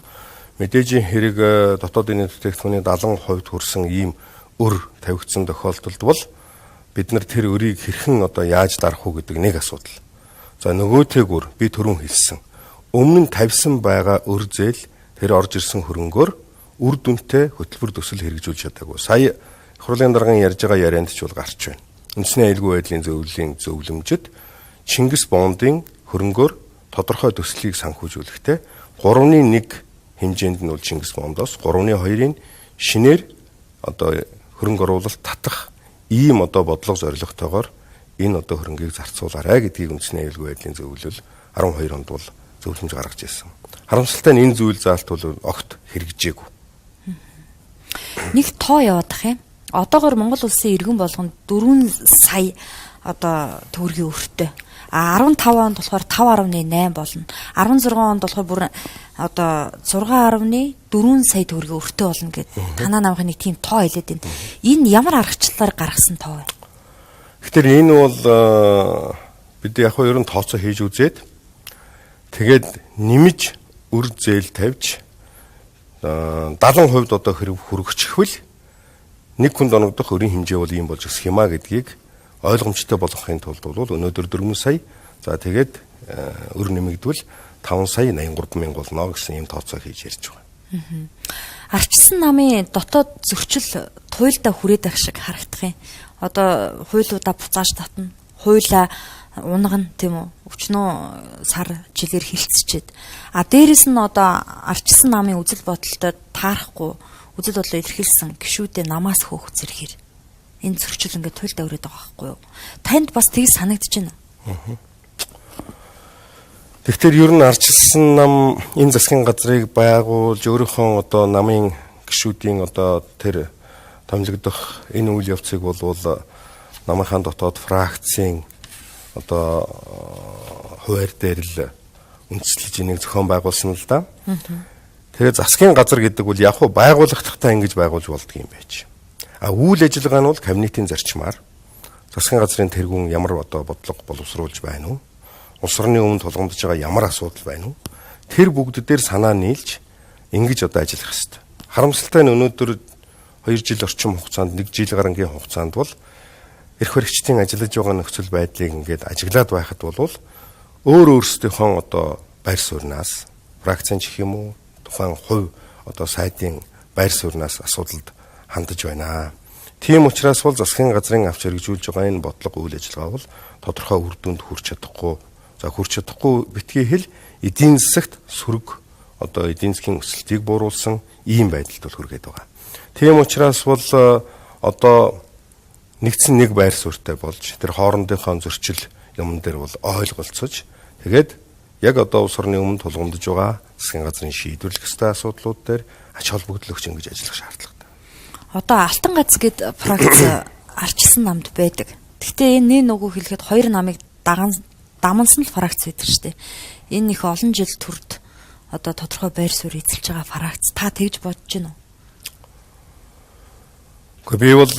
Мэдээж хэрэг дотоодын нийт бүтээгдэхүүний 70% хүрсэн ийм өр тавигдсан тохиолдолд бол бид нар тэр өрийг хэрхэн одоо яаж дарах уу гэдэг нэг асуудал. За нөгөөтэйгүр би түрүүн хэлсэн. Өмнө нь тавьсан байгаа өр зээл тэр орж ирсэн хөрөнгөөр үр дүнтэй хөтөлбөр төсөл хэрэгжүүлж чадаагүй. Сая их хурлын даргын ярьж байгаа ярианд ч бол гарч байна. Үндэсний аюулгүй байдлын зөвлөлийн зөвлөмжид Чингис бондын хөрөнгөөр тодорхой төслийг санхүүжүүлэхдээ 3.1 хэмжээнд нь бол Чингис бондоос 3.2-ын шинээр одоо хөрөнгө оруулалт татах ийм одоо бодлого зорилготойгоор энэ одоо хөрөнгийг зарцуулаарай гэдгийг үндэсний аюулгүй байдлын зөвлөл 12 онд бол зөвлөмж гаргаж ирсэн. Харамсалтай нь энэ зүйл заалт бол огт хэрэгжээгүй. Нэг тоо яваадах юм. Одоогор Монгол улсын иргэн болгонд 4 сая одоо төгрөгийн өртөө. А 15 онд болохоор 5.8 болно. 16 онд болохоор бүр одоо 6.4 сая төгрөгийн өртөө болно гэд танаа намын нэг тийм тоо хэлээд байна. Энэ ямар аргачлалаар гаргасан тоо вэ? Тэгэхээр энэ бол бид яг хөө ер нь тооцоо хийж үзээд тэгээд нэмж өр зээл тавьж 70% одоо хэрэг хүргэчихвэл нэг хүнд оногдох өрийн хэмжээ бол ийм болж өсөх юм а гэдгийг ойлгомжтой болгохын тулд бол өнөөдөр 4 сая, за тэгээд өр нэмэгдвэл 5 сая 83 мянга болно гэсэн ийм тооцоо хийж ярьж байгаа. Арчилсан намын дотоод зөрчил туйлдаа хүрээд байх шиг харагдах юм. Одоо хуулиудаа буцааж татна, хуулиа унгана, тийм үү? Өчнөө сар жилээр хилцчихэд. А дээрэс нь одоо арчилсан намын үзэл бодолтой таарахгүй үзэл бодлоо илэрхийлсэн гишүүдээ намаас хөөх зэрхэр. Энэ зөрчил ингээд туйлдаа өрөөд байгаа байхгүй юу? Танд бас тэгж санагдаж байна уу? Тэгэхээр ер нь арчилсан нам энэ засгийн газрыг байгуулж өөрийнхөө одоо намын гишүүдийн одоо тэр томилогдох энэ үйл явцыг бол намынхаа дотоод фракцийн одоо хуваар дээр л үндэслэж энийг зохион байгуулсан л да. Тэгээ засгийн газар гэдэг бол яг хуу байгуулагдахдаа ингэж байгуулж болдго юм байж. А үйл ажиллагаа нь бол кабинетийн зарчмаар засгийн газрын тэргүүн ямар одоо бодлого боловсруулж байна уу? Улс орны өмнө тулгамдж байгаа ямар асуудал байна уу? Тэр бүгд дээр санаа нийлж ингэж одоо ажиллах хэрэгтэй. Харамсалтай нь өнөөдөр 2 жил орчим хугацаанд 1 жил гарангийн хугацаанд бол эрх баригчдын ажиллаж байгаа нөхцөл байдлыг ингээд ажиглаад байхад бол өөр өөрсдийнхөө одоо байр сууриас фракцийн ч гэх юм уу тухайн хувь одоо сайдын байр сууриас асуудалд хандаж байна. Тийм учраас бол засгийн газрын авч хэрэгжүүлж байгаа энэ бодлого үйл ажиллагаа бол тодорхой үр дүнд хүрч чадахгүй. За хүрч чадахгүй битгий хэл эдийн засагт сөрөг одоо эдийн засгийн өсөлтийг бууруулсан ийм байдалд бол хүргээд байгаа. Тийм учраас бол одоо нэгдсэн нэг байр суурьтай болж тэр хоорондынхоо зөрчил юмн дээр бол ойлголцож тэгээд яг одоо улс орны өмнө тулгамдж байгаа засгийн газрын шийдвэрлэх ёстой асуудлууд дээр ач холбогдол өгч ингэж ажиллах шаардлагатай. Одоо Алтан гац гэд фракц арчилсан намд байдаг. Гэхдээ энэ нэг нүгүү хэлэхэд хоёр намыг даган дамнсан л фракц байдаг шүү дээ. Энэ их олон жил төрд одоо тодорхой байр суурь эзэлж байгаа фракц. Та тэгж бодож байна уу? Гэхдээ би бол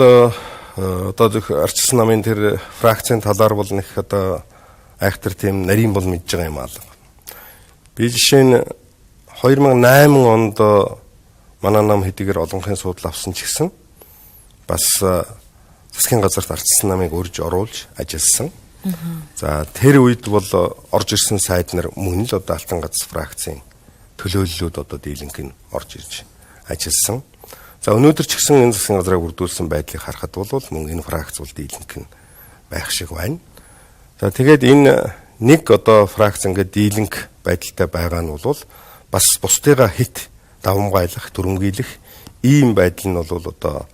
одоо зөв арчилсан намын тэр фракцийн талаар бол нэг одоо айхтар тийм нарийн бол мэдж байгаа юм аа. Би жишээ нь 2008 онд манай нам хэдийгээр олонхын суудал авсан ч гэсэн бас засгийн газарт арчилсан намыг урьж оруулж ажилласан. За тэр үед бол орж ирсэн сайд нар мөн л одоо Алтан гац фракцийн төлөөллүүд одоо дийлэнх нь орж ирж ажилласан. За өнөөдөр ч гэсэн энэ засгийн газрыг бүрдүүлсэн байдлыг харахад бол мөн энэ фракц бол дийлэнх нь байх шиг байна. За тэгээд энэ нэг одоо фракц ингээд дийлэнх байдалтай байгаа нь бол бас бусдыгаа хит давамгайлах, түрэмгийлэх ийм байдал нь бол одоо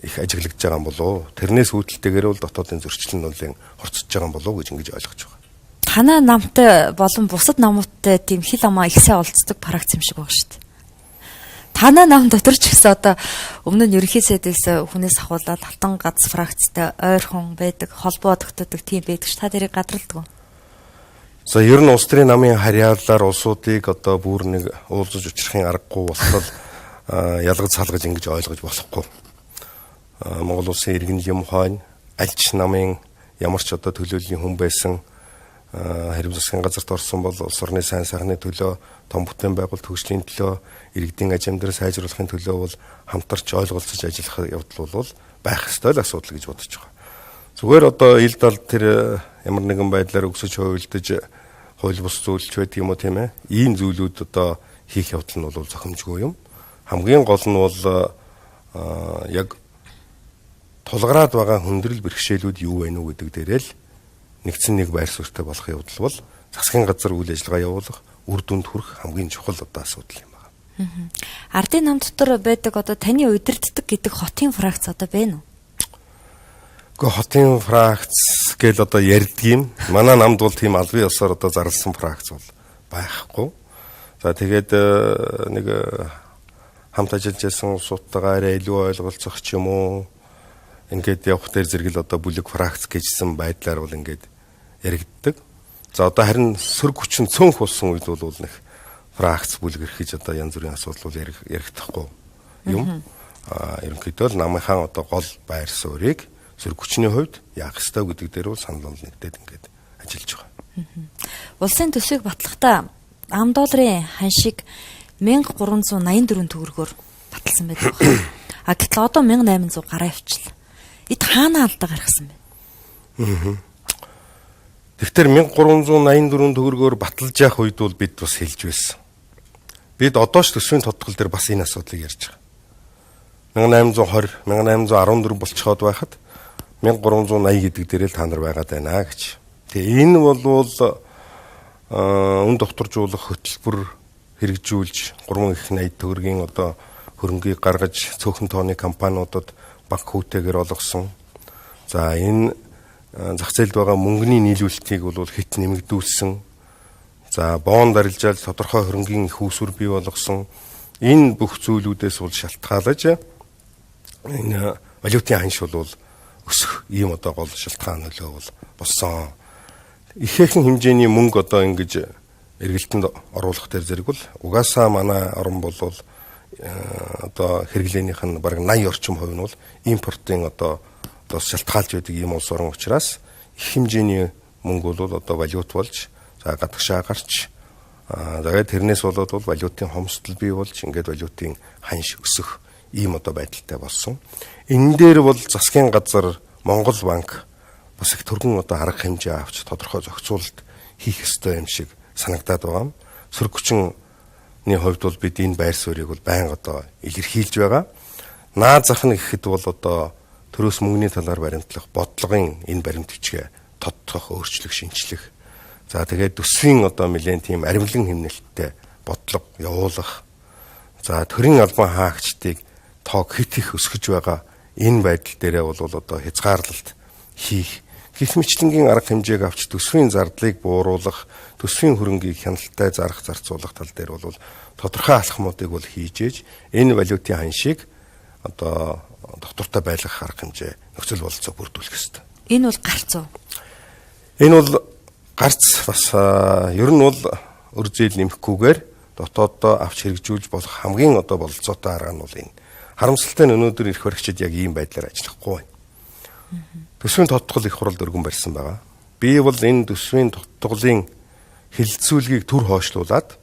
их ажиглагдж байгаа юм болов уу? Тэрнээс үүдэлтэйгээр бол дотоодын зөрчил нь бол хорцож байгаа юм болов уу гэж ингэж ойлгож байгаа. Танаа намтай болон бусад намуудтай тийм хил амаа их сайн олцдог фракц юм шиг байгаа шүү дээ. Танаа нам дотор ч гэсэн одоо өмнө нь ерөнхий сайдээс хүнээс ахуулаад Алтан гац фракцтай ойрхон байдаг, холбоо тогтоодог тийм байдаг ш. Та тэрийг гадралдаг уу? За ер нь улс төрийн намын харьяалалаар улсуудыг одоо бүр нэг уулзаж учрахын аргагүй болтол ялгаж салгаж ингэж ойлгож болохгүй. Монгол улсын иргэн юм хойно альч намын ямар ч одоо төлөөллийн хүн байсан хариу засгийн газарт орсон бол улс орны сайн сайхны төлөө, том бүтээн байгуулалт хөгжлийн төлөө, иргэдийн аж амьдрал сайжруулахын төлөө бол хамтарч ойлголцож ажиллах явдал бол байх ёстой л асуудал гэж бодож байгаа. Зүгээр одоо ил дал тэр ямар нэгэн байдлаар өксөж хувилдаж хууль бус зүйлч байдаг юм уу тийм ээ. Ийм зүйлүүд одоо хийх явдал нь бол зохимжгүй юм. Хамгийн гол нь бол яг тулгараад байгаа хүндрэл бэрхшээлүүд юу вэ нү гэдэг дээрээ л нэгдсэн нэг байр суурьтай болох явдал бол засгийн газар үйл ажиллагаа явуулах, үр дүнд хүрэх хамгийн чухал одоо асуудал юм байна. Ардын нам дотор байдаг одоо таны удирддаг гэдэг хотын фракц одоо байна уу? Гэхдээ хотын фракц гэл одоо ярьдаг юм. Манай намд бол тийм албан ёсоор одоо зарласан фракц бол байхгүй. За тэгээд нэг хамт ажиллаж байсан улсуудтайгаа арай илүү ойлголцох ч юм уу ингээд явах дээр зэрэг л одоо бүлэг фракц гэжсэн байдлаар бол ингээд яригддаг. За одоо харин сөрөг хүчин цөөнх болсон үед бол нэг фракц бүлэг эрхэж одоо янз бүрийн асуудал бол яригдахгүй юм. Ерөнхийдөө л намынхаа одоо гол байр суурийг сөрөг хүчний хувьд яах ёстой гэдэг дээр бол санал бол нэгдээд ингээд ажиллаж байгаа. Улсын төсвийг батлахдаа ам долларын ханшийг 1384 төгрөгөөр баталсан байдаг байна. А гэтэл одоо 1800 гараа явчлаа. Эд хаана алдаа гаргасан бэ? Тэгэхээр 1384 төгрөгөөр баталж явах үед бол бид бас хэлж байсан. Бид одоо ч төсвийн тодтгол дээр бас энэ асуудлыг ярьж байгаа. 1820, 1814 болцоход байхад 1380 гэдэг дээр л та нар байгаад байна гэж. Тэгээ энэ болвол үн докторжуулах хөтөлбөр хэрэгжүүлж 3 их 80 төгрөгийн одоо хөрөнгийг гаргаж цөөхөн тооны компаниудад банк хүүтэйгээр олгосон. За энэ зах зээлд байгаа мөнгөний нийлүүлэлтийг бол хэт нэмэгдүүлсэн. За боон дарилжаал тодорхой хөрөнгийн их үүсвэр бий болгосон. Энэ бүх зүйлүүдээс бол шалтгаалж энэ валютын ханш бол өсөх ийм одоо гол шалтгаан нөлөө бол болсон. Ихээхэн хэмжээний мөнгө одоо ингэж эргэлтэнд оруулах дээр зэрэг бол угаасаа манай орн бол одоо хэрэглээнийх нь бараг 80 орчим хувь нь бол импортын одоо шалтгаалж байдаг ийм улс орн учраас их хэмжээний мөнгө бол одоо валют болж за гадагшаа гарч тэгээд тэрнээс болоод бол валютын хомсдол бий болж ингээд валютын ханш өсөх ийм одоо байдалтай болсон. Энэ дээр бол засгийн газар Монгол банк бас их түргэн одоо арга хэмжээ авч тодорхой зохицуулалт хийх ёстой юм шиг санагдаад байгаа юм. Сөрөг хүчний хувьд бол бид энэ байр суурийг бол байнга одоо илэрхийлж байгаа. Наад зах нь гэхэд бол одоо төрөөс мөнгөний талаар баримтлах бодлогын энэ баримт бичгээ тодтогох, өөрчлөх, шинчлэх. За тэгээд төсвийн одоо нэлээд тийм аримлан хэмнэлттэй бодлого явуулах. За төрийн албан хаагчдыг тоог хит их өсгөж байгаа энэ байдал дээрээ бол одоо хязгаарлалт хийх гэх мэтлэнгийн арга хэмжээг авч төсвийн зардлыг бууруулах, төсвийн хөрөнгийг хяналттай зарах, зарцуулах тал дээр бол тодорхой алхмуудыг бол хийж ээж энэ валютын ханшийг одоо доктортой байлгах арга хэмжээ нөхцөл бололцоо бүрдүүлэх ёстой. Энэ бол гарц уу? Энэ бол гарц бас ер нь бол өр зээл нэмэхгүйгээр дотооддоо авч хэрэгжүүлж болох хамгийн одоо бололцоотой арга нь бол энэ. Харамсалтай нь өнөөдөр эрх баригчид яг ийм байдлаар ажиллахгүй байна. Төсвийн тодтгол их хуралд өргөн барьсан байгаа. Би бол энэ төсвийн тодтголын хэлэлцүүлгийг төр хойшлуулад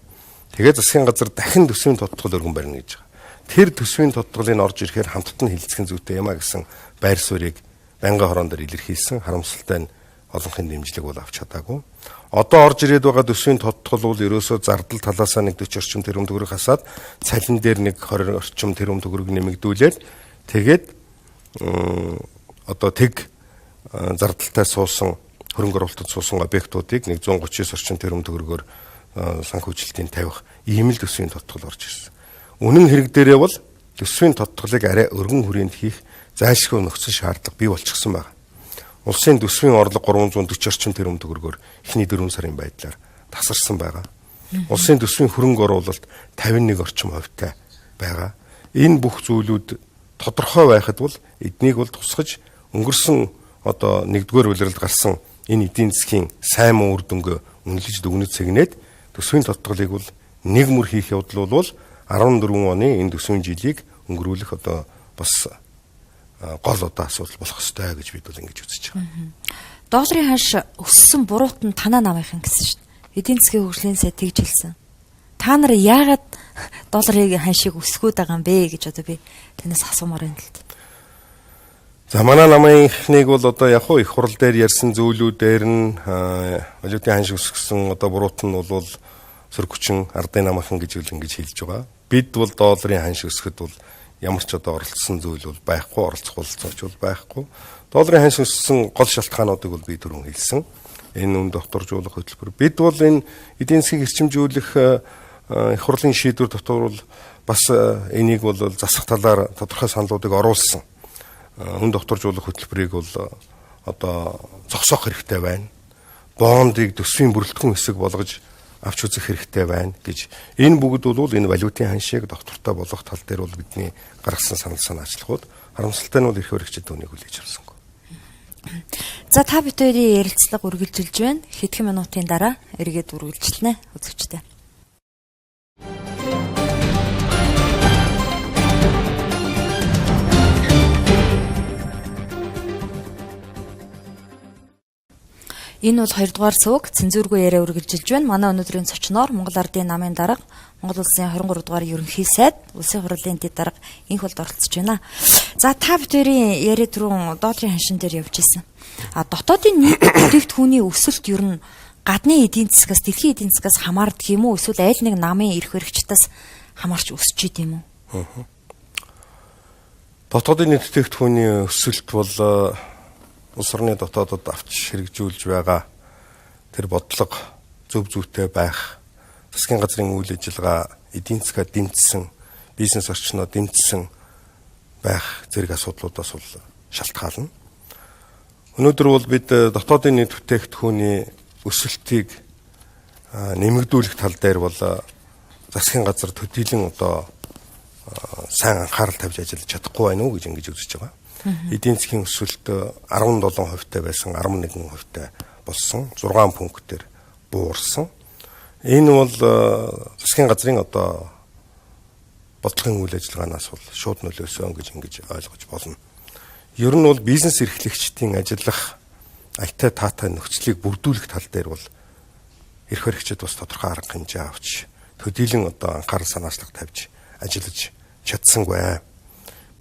тэгээ засгийн газар дахин төсвийн тодтгол өргөн барина гэж байгаа. Тэр төсвийн тодтголыг орж ирэхээр хамтд нь хэлэлцэх зүйтэй юм а гэсэн байр суурийг байнгын хорон дээр илэрхийлсэн. Харамсалтай нь олонхын дэмжлэг бол авч чадаагүй. Одоо орж ирээд байгаа төсвийн тодтгол бол ерөөсөө зардал талаасаа нэг 40 орчим тэрбум төгрөг хасаад цалин дээр нэг 20 орчим тэрбум төгрөг нэмэгдүүлээд тэгээд одоо тэг зардалтай суусан хөрөнгө оруулалтад суусан объектуудыг 139 орчим тэрбум төгрөгөөр санхүүжилтийн тавих ийм л төсвийн тодтгол орж ирсэн. Үнэн хэрэг дээрээ бол төсвийн тодтголыг арай өргөн хүрээнд хийх зайлшгүй нөхцөл шаардлага бий болчихсон байна. Улсын төсвийн орлого 340 орчим тэрбум төгрөгөөр эхний 4 сарын байдлаар тасарсан байгаа. Улсын төсвийн хөрөнгө оруулалт 51 орчим хувьтай байгаа. Энэ бүх зүйлүүд тодорхой байхад бол эднийг бол тусгаж өнгөрсөн одоо 1-р улиралд гарсан энэ эдийн засгийн сайн муу үр дүнгээ үнэлж дүгнэж сэгнээд төсвийн тодтголыг бол нэг мөр хийх явдал бол 14 оны энэ төсвийн жилийг өнгөрүүлэх одоо бас гол одоо асуудал болох ёстой гэж бид бол ингэж үзэж байгаа. Долларын ханш өссөн буруут нь танаа намынхан гэсэн шин. Эдийн засгийн хөгжлийн сайд тэгж хэлсэн. Та нар яагаад долларын ханшийг өсгөөд байгаа юм бэ гэж одоо би танаас асуумаар байна л да. За манай намынхныг бол одоо яг хуу их хурал дээр ярьсан зүйлүүдээр нь валютын ханш өсгсөн одоо буруут нь бол сөрөг хүчин ардын намынхан гэж үл ингэж хэлж байгаа. Бид бол долларын ханш өсгөхөд бол ямар ч одоо оролцсон зүйл бол байхгүй, оролцох бололцооч бол байхгүй. Долларын ханш өссөн гол шалтгаануудыг бол би түрүүн хэлсэн. Энэ үн докторжуулах хөтөлбөр. Бид бол энэ эдийн засгийг эрчимжүүлэх их хурлын шийдвэр дотор бол бас энийг бол засах талаар тодорхой саналуудыг оруулсан. Үн докторжуулах хөтөлбөрийг бол одоо зогсоох хэрэгтэй байна. Бондыг төсвийн бүрэлдэхүүн хэсэг болгож авч үзэх хэрэгтэй байна гэж энэ бүгд бол энэ валютын ханшийг доктортой болгох тал дээр бол бидний гаргасан санал санаачлагууд харамсалтай нь бол эрх баригчид үүнийг хүлээж авсангүй. За За та бид хоёрын ярилцлага үргэлжилж байна. Хэдхэн минутын дараа эргээд үргэлжилнэ үзэгчдээ. Энэ бол 2 дугаар сувг цензургүй яриа үргэлжилж байна. Манай өнөөдрийн зочноор Монгол Ардын намын дарга, Монгол Улсын 23 дугаар ерөнхий сайд, Улсын хурлын дэд дарга инх болд оролцож байна. За та бид хоёрын яриа түрүүн долларын ханшин дээр явж исэн. А дотоодын нийт бүтээгдэхүүний өсөлт ер нь гадны эдийн засгаас, дэлхийн эдийн засгаас хамаардаг юм уу? Эсвэл аль нэг намын эрх баригчдаас хамаарч өсөж идэм үү? Дотоодын нийт бүтээгдэхүүний өсөлт бол улс орны дотоодод авч хэрэгжүүлж байгаа тэр бодлого зөв зүйтэй байх, засгийн газрын үйл ажиллагаа эдийн засгаа дэмжсэн, бизнес орчноо дэмжсэн байх зэрэг асуудлуудаас бол шалтгаална. Өнөөдөр бол бид дотоодын нийт бүтээгдэхүүний өсөлтийг нэмэгдүүлэх тал дээр бол засгийн газар төдийлөн одоо сайн анхаарал тавьж ажиллаж чадахгүй байна уу гэж ингэж үзэж байгаа. Эдийн засгийн өсөлт 17% байсан 11% болсон, 6 пунктээр буурсан. Энэ бол засгийн газрын одоо бодлогын үйл ажиллагаанаас бол шууд нөлөөсөн гэж ингэж ойлгож болно. Ер нь бол бизнес эрхлэгчдийн ажиллах аятай таатай нөхцөлийг бүрдүүлэх тал дээр бол эрх баригчид бас тодорхой арга хэмжээ авч төдийлөн одоо анхаарал санаачлах тавьж ажиллаж чадсангүй.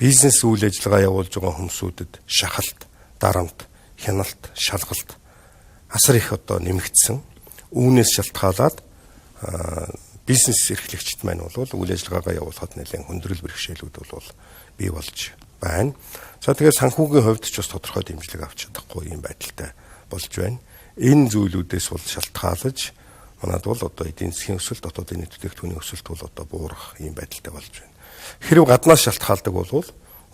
Бизнес үйл ажиллагаа явуулж байгаа хүмүүсүүдэд шахалт, дарамт, хяналт, шалгалт асар их одоо нэмэгдсэн. Үүнээс шалтгаалаад бизнес эрхлэгчид маань бол үйл ажиллагаагаа явуулахад нэлээд хүндрэл бэрхшээлүүд бол бий болж байна. За тэгэхээр санхүүгийн хувьд ч бас тодорхой дэмжлэг авч чадахгүй юм байдалтай болж байна. Энэ зүйлүүдээс бол шалтгаалж манад бол одоо эдийн засгийн өсөлт, дотоодын нийт бүтээгдэхүүний өсөлт бол одоо буурах юм байдалтай болж байна. Хэрв гаднаас шалтгаалдаг бол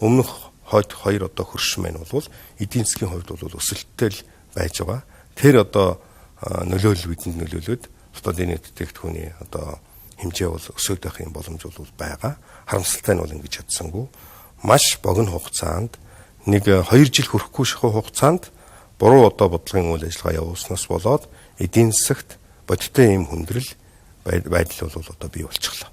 өмнөх хойд хоёр одоо хөрш маань бол эдийн засгийн хувьд бол өсөлттэй л байж байгаа. Тэр одоо нөлөөлөл бидэнд нөлөөлөөд дотоодын нийт бүтээгдэхүүний одоо хэмжээ бол өсөөд байх юм боломж бол байгаа. Харамсалтай нь бол ингэж чадсангүй. Маш богино хугацаанд нэг 2 жил хүрэхгүй шахуу хугацаанд буруу одоо бодлогын үйл ажиллагаа явуулснаас болоод эдийн засагт бодиттой ийм хүндрэл байдал бол одоо бий болчихлоо.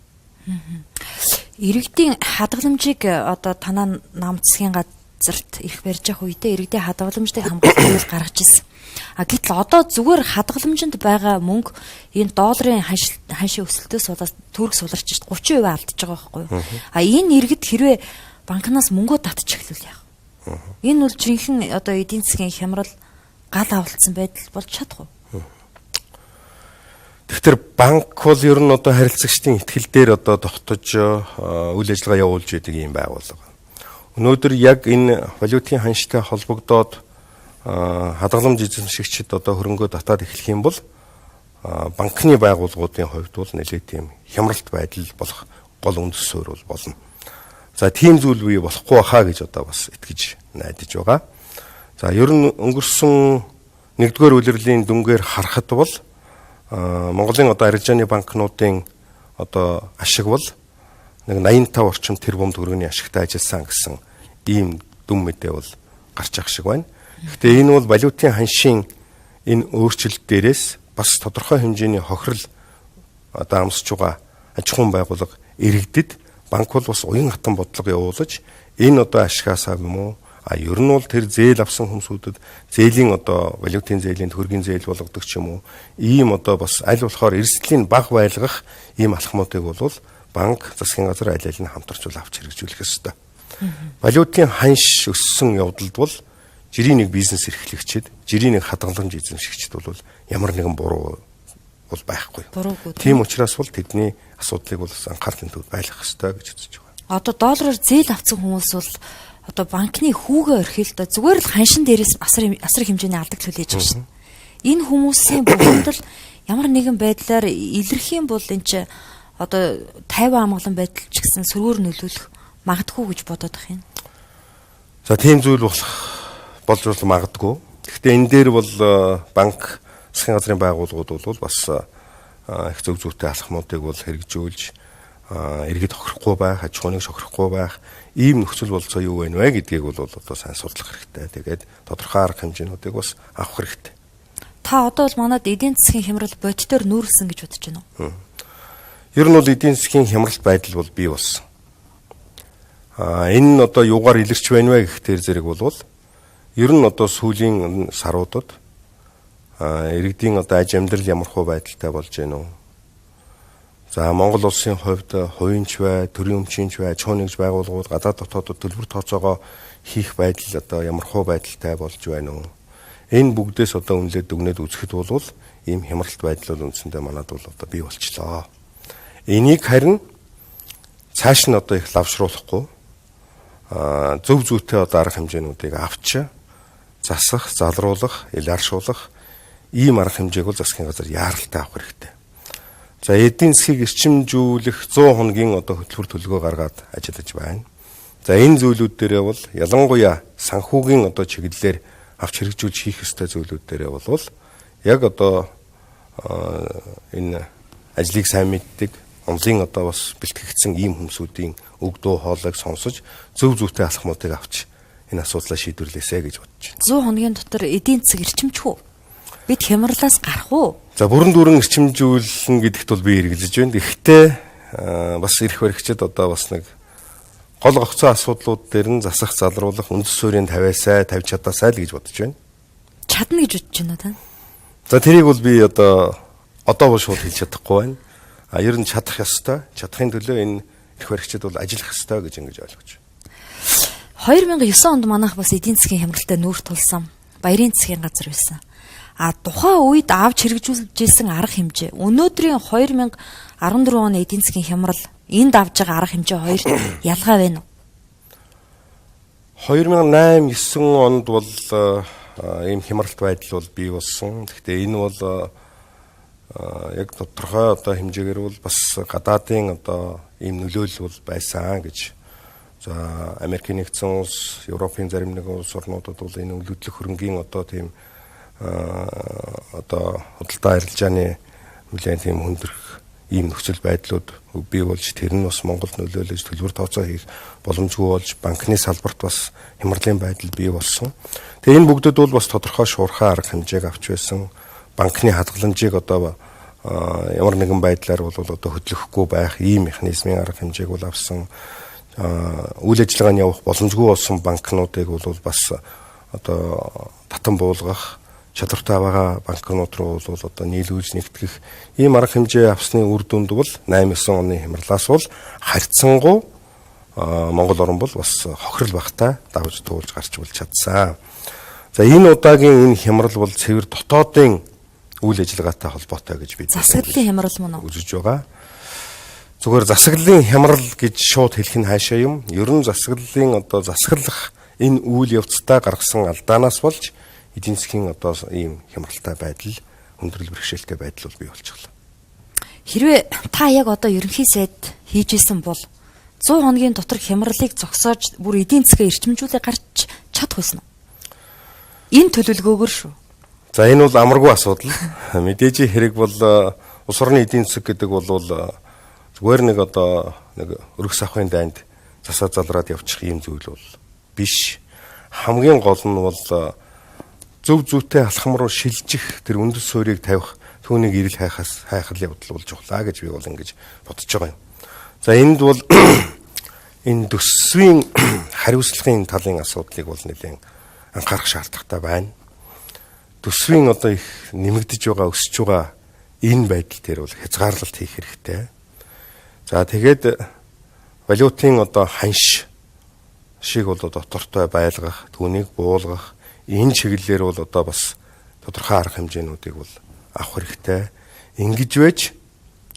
Иргэдийн хадгаламжийг одоо танаа нам засгийн газарт эрх барьж явах үедээ иргэдийн хадгаламжийг хамгаалах хууль гаргаж ирсэн. А гэтэл одоо зүгээр хадгаламжинд байгаа мөнгө энэ долларын ханшийн өсөлтөөс болоод төгрөг суларч 30% алдчихж байгаа байхгүй юу? А энэ иргэд хэрвээ банкнаас мөнгөө татчих эхлүүл яах вэ? Энэ бол жинхэнэ одоо эдийн засгийн хямрал гал авалтсан байдал болж чадах уу? Тэгэхээр банк бол ер нь одоо харилцагчдын итгэл дээр одоо тогтож үйл ажиллагаа явуулж идэг юм байгууллага. Өнөөдөр яг энэ валютын ханштай холбогдоод хадгаламж эзэмшигчид одоо хөрөнгөө татаад эхлэх юм бол банкны байгууллагуудын хувьд бол нэлээд тийм хямралт байдал болох гол үндэс суурь бол болно. За тийм зүйл бий болохгүй баха гэж одоо бас итгэж найдаж байгаа. За ер нь өнгөрсөн 1-р улирлын дүнгээр харахад бол Монголын одоо арилжааны банкнуудын одоо ашиг бол нэг 85 орчим тэрбум төгрөгийн ашигтай ажилласан гэсэн ийм дүн мэдээ бол гарч ах шиг байна. Гэхдээ энэ бол валютын ханшийн энэ өөрчлөлт дээрээс бас тодорхой хэмжээний хохирол одоо амсч байгаа аж ахуйн байгууллага иргэдэд банк бол бас уян хатан бодлого явуулж энэ одоо ашигаасаа юм уу? А ер нь бол тэр зээл авсан хүмүүсүүдэд зээлийн одоо валютын зээлийн төгрөгийн зээл болгодог ч юм уу ийм одоо бас аль болохоор эрсдлийн бага байлгах ийм алхмуудыг бол банк засгийн газар аль аль нь хамтарч бол авч хэрэгжүүлэх ёстой. Валютын ханш өссөн явдалд бол жирийн нэг бизнес эрхлэгчид, жирийн нэг хадгаламж эзэмшигчид бол ямар нэгэн буруу бол байхгүй. Тийм учраас бол тэдний асуудлыг бол анхаарал төвд байлгах ёстой гэж үзэж байгаа. Одоо доллараар зээл авсан хүмүүс бол одоо банкны хүүгээ орхиё л доо зүгээр л ханшин дээрээс асар хэмжээний алдагдал хүлээж байгаа шин. Энэ хүмүүсийн бухимдал ямар нэгэн байдлаар илэрх юм бол энэ чи одоо 50 амгалан байдал ч гэсэн сөргөөр нөлөөлөх магадгүй гэж бодоод байх юм. За тийм зүйл болох болж бол магадгүй. Гэхдээ энэ дээр бол банк засгийн газрын байгууллагууд бол бас их зөв зүйтэй алхмуудыг бол хэрэгжүүлж Иргэд хохирохгүй байх, аж ахуйн нэг шохирохгүй байх ийм нөхцөл болцоо юу байна вэ гэдгийг бол одоо сайн судлах хэрэгтэй. Тэгээд тодорхой арга хэмжээнүүдийг бас авах хэрэгтэй. Та одоо бол манад эдийн засгийн хямрал бодитоор нүүрлсэн гэж бодож байна уу? Ер нь бол эдийн засгийн хямралт байдал бол бий болсон. Энэ нь одоо юугаар илэрч байна вэ гэх тэр зэрэг бол ер нь одоо сүүлийн саруудад иргэдийн одоо аж амьдрал ямархуу байдалтай болж байна уу? За Монгол улсын хувьд хувийн ч бай, төрийн өмчийн ч бай, аж ахуйн нэгж байгууллагууд гадаад дотоодод төлбөр тооцоогоо хийх байдал одоо ямархуу байдалтай болж байна уу? Энэ бүгдээс одоо үнэлээд дүгнээд үзэхэд бол ийм хямралт байдал бол үндсэндээ манад бол одоо бий болчлоо. Энийг харин цааш нь одоо их лавшруулахгүй зөв зүйтэй одоо арга хэмжээнүүдийг авч засах, залруулах, илааршуулах ийм арга хэмжээг бол засгийн газар яаралтай авах хэрэгтэй. За эдийн засгийг эрчимжүүлэх 100 хоногийн одоо хөтөлбөр төлөвлөгөө гаргаад ажиллаж байна. За энэ зүйлүүд дээрээ бол ялангуяа санхүүгийн одоо чиглэлээр авч хэрэгжүүлж хийх ёстой зүйлүүд дээрээ бол яг одоо энэ ажлыг сайн мэддэг, онлын одоо бас бэлтгэгдсэн ийм хүмүүсүүдийн үг дуу хоолойг сонсож зөв зүйтэй алхмуудыг авч энэ асуудлаа шийдвэрлээсэй гэж бодож байна. 100 хоногийн дотор эдийн засаг эрчимжих үү? Бид хямралаас гарах уу? За бүрэн дүүрэн эрчимжүүлнэ гэдэгт бол би эргэлзэж байна. Гэхдээ бас эрх баригчид одоо бас нэг гол гогцоо асуудлууд дээр нь засах, залруулах үндэс суурийг тавиасай, тавьж чадаасай л гэж бодож байна. Чадна гэж бодож байна уу та? За тэрийг бол би одоо бол шууд хэлж чадахгүй байна. А ер нь чадах ёстой. Чадахын төлөө энэ эрх баригчид бол ажиллах ёстой гэж ингэж ойлгож байна. 2009 онд манайх бас эдийн засгийн хямралтай нүүр тулсан. Баярын засгийн газар байсан. А тухайн үед авч хэрэгжүүлжсэн арга хэмжээ өнөөдрийн 2014 оны эдийн засгийн хямрал энд авж байгаа арга хэмжээ хоёрт ялгаа байна уу? 2008 9 онд бол ийм хямралт байдал бол бий болсон. Гэхдээ энэ бол яг тодорхой одоо хэмжээгээр бол бас гадаадын одоо ийм нөлөөлөл бол байсан гэж. За Америкийн нэгдсэн улс, Европын зарим нэг улс орнуудад бол энэ өлөдлөх хөрөнгийн одоо тийм одоо худалдаа арилжааны нэлээд тийм хүндрэх ийм нөхцөл байдлууд бий болж тэр нь бас Монголд нөлөөлөж төлбөр тооцоо хийх боломжгүй болж банкны салбарт бас хямралын байдал бий болсон. Тэгээ энэ бүгдэд бол бас тодорхой шуурхай арга хэмжээг авч байсан. Банкны хадгаламжийг одоо ямар нэгэн байдлаар бол одоо хөдлөхгүй байх ийм механизмын арга хэмжээг бол авсан. Үйл ажиллагааны явах боломжгүй болсон банкнуудыг бол бас одоо татан буулгах чадвартай байгаа банкнууд руу бол одоо нийлүүлж нэгтгэх ийм арга хэмжээ авсны үр дүнд бол 8-9 оны хямралаас бол харьцангуй Монгол орн бол бас хохирол багтай давж туулж гарч бол чадсан. За энэ удаагийн энэ хямрал бол цэвэр дотоодын үйл ажиллагаатай холбоотой гэж бид засаглалын хямрал мөн үү үзэж байгаа. Зүгээр засаглалын хямрал гэж шууд хэлэх нь хаашаа юм. Ер нь засаглалын одоо засаглах энэ үйл явцдаа гаргасан алдаанаас болж эдийн засгийн одоо ийм хямралтай байдал, хүндрэл бэрхшээлтэй байдал бол бий болчихлоо. Хэрвээ та яг одоо ерөнхий сайд хийж исэн бол 100 хоногийн дотор хямралыг зогсоож бүр эдийн засгаа эрчимжүүлээ гарч чадах байсан уу? Энэ төлөвлөгөөгөр шүү. За энэ бол амаргүй асуудал. Мэдээж хэрэг бол улс орны эдийн засаг гэдэг бол зүгээр нэг одоо нэг өргөс савхын дайнд засаа залраад явчих ийм зүйл бол биш. Хамгийн гол нь бол зөв зүйтэй алхам руу шилжих тэр үндэс суурийг тавих түүнийг ирэл хайхаас хайхал явдал болж чухлаа гэж би бол ингэж бодож байгаа юм. За энд бол энэ төсвийн хариуцлагын талын асуудлыг бол нэлээд анхаарах шаардлагатай байна. Төсвийн одоо их нэмэгдэж байгаа, өсөж байгаа энэ байдал дээр бол хязгаарлалт хийх хэрэгтэй. За тэгээд валютын одоо ханш шиг бол дотортой байлгах, түүнийг буулгах энэ чиглэлээр бол одоо бас тодорхой арга хэмжээнүүдийг бол авах хэрэгтэй. Ингэж байж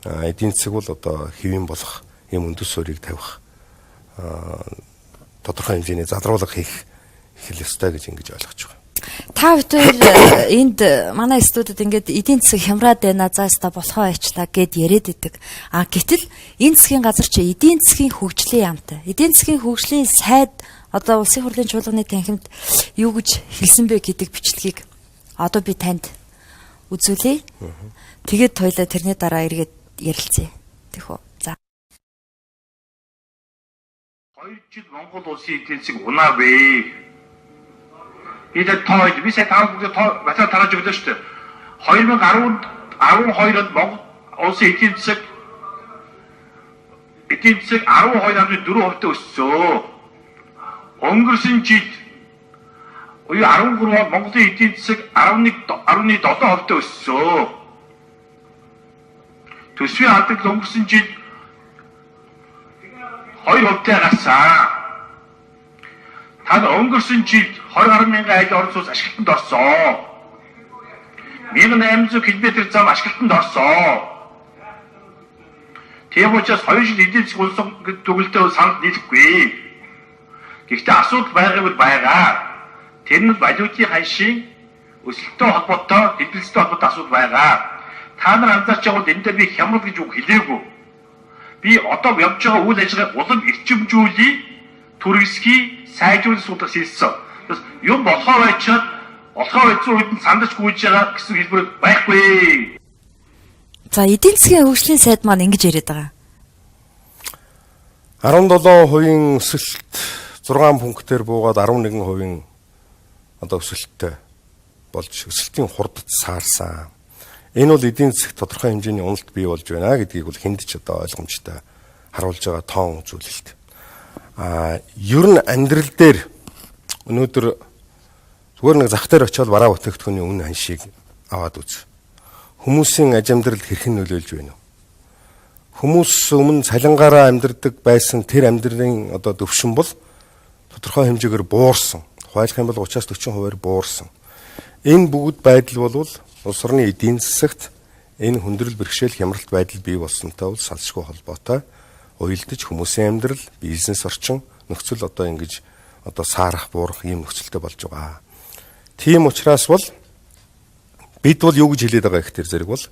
эдийн засаг бол одоо хэвийн болох ийм үндэс суурийг тавих тодорхой хэмжээний задруулга хийх их ёстой гэж ингэж ойлгож байгаа. Та бүхэн энд манай студид ингээд эдийн засаг хямраад байна, за яста болохоо ажиллаа гэд яриад идэг. А гэтэл энэ засгийн газар чи эдийн засгийн хөгжлийн яамтай. Эдийн засгийн хөгжлийн сайд одоо улсын хурлын чуулганы танхимд юу гэж хэлсэн бэ гэдэг бичлэгийг одоо би танд үзүүлье. Тэгээд хоёлаа тэрний дараа эргээд ярилцъя. Тэхүү. 2 жил Монгол улсын эдийн засаг унаагүй. Би тэ тоо би сая та бүхэнд тоо материал тарааж өглөө шүү дээ. 2012 онд Монгол улсын эдийн засаг 12.4% өссөн. Өнгөрсөн жил буюу 13 онд Монголын эдийн засаг 11.7% өссөн. Төсвийн алдагдал өнгөрсөн жил 2% гарсан. Та өнгөрсөн жил 20 гаруй мянган айл орон сууц ашиглалтанд орсон. 1800 км зам ашиглалтанд орсон. Тийм учраас 2 жил эдийн засаг унсан гэдэг дүгэлтэй санал нийлэхгүй. Гэхдээ асуудал байгаа бол байгаа. Тэр нь валютын ханшийн өсөлттэй холбоотой, хэвлэлтэй холбоотой асуудал байгаа. Та нар анзаарч байгаа бол энэ дээр би хямрал гэж үг хэлээгүй. Би одоо явж байгаа үйл ажиллагааг улам эрчимжүүлье, түргэсгий, сайжруулах асуудал хэлсэн. Юм болохоо байчаад болохоо байсан үед нь сандаж гүйж байгаа гэсэн хэлбэр байхгүй. За, эдийн засгийн хөгжлийн сайд маань ингэж яриад байгаа. 17% өсөлт 6 пунктээр буугаад 11% одоо өсөлттэй болж өсөлтийн хурдад саарсан. Энэ бол эдийн засагт тодорхой хэмжээний уналт бий болж байна гэдгийг бол хүнд ч одоо ойлгомжтой харуулж байгаа тоон үзүүлэлт. Ер нь амьдрал дээр өнөөдөр зүгээр нэг зах дээр очиод бараа бүтээгдэхүүний үнэ ханшийг аваад үз. Хүмүүсийн аж амьдралд хэрхэн нөлөөлж байна вэ? Хүмүүс өмнө цалингаараа амьдардаг байсан тэр амьдралын одоо төвшин бол тодорхой хэмжээгээр буурсан. Тухайлах юм бол 30-аас 40% буурсан. Энэ бүгд байдал бол улс орны эдийн засагт энэ хүндрэл бэрхшээл хямралт байдал бий болсонтой бол салшгүй холбоотой уялдаж хүмүүсийн амьдрал, бизнес орчин, нөхцөл одоо ингэж одоо саарах, буурах ийм нөхцөлтэй болж байгаа. Тийм учраас бол бид бол юу гэж хэлээд байгаа их тэр зэрэг бол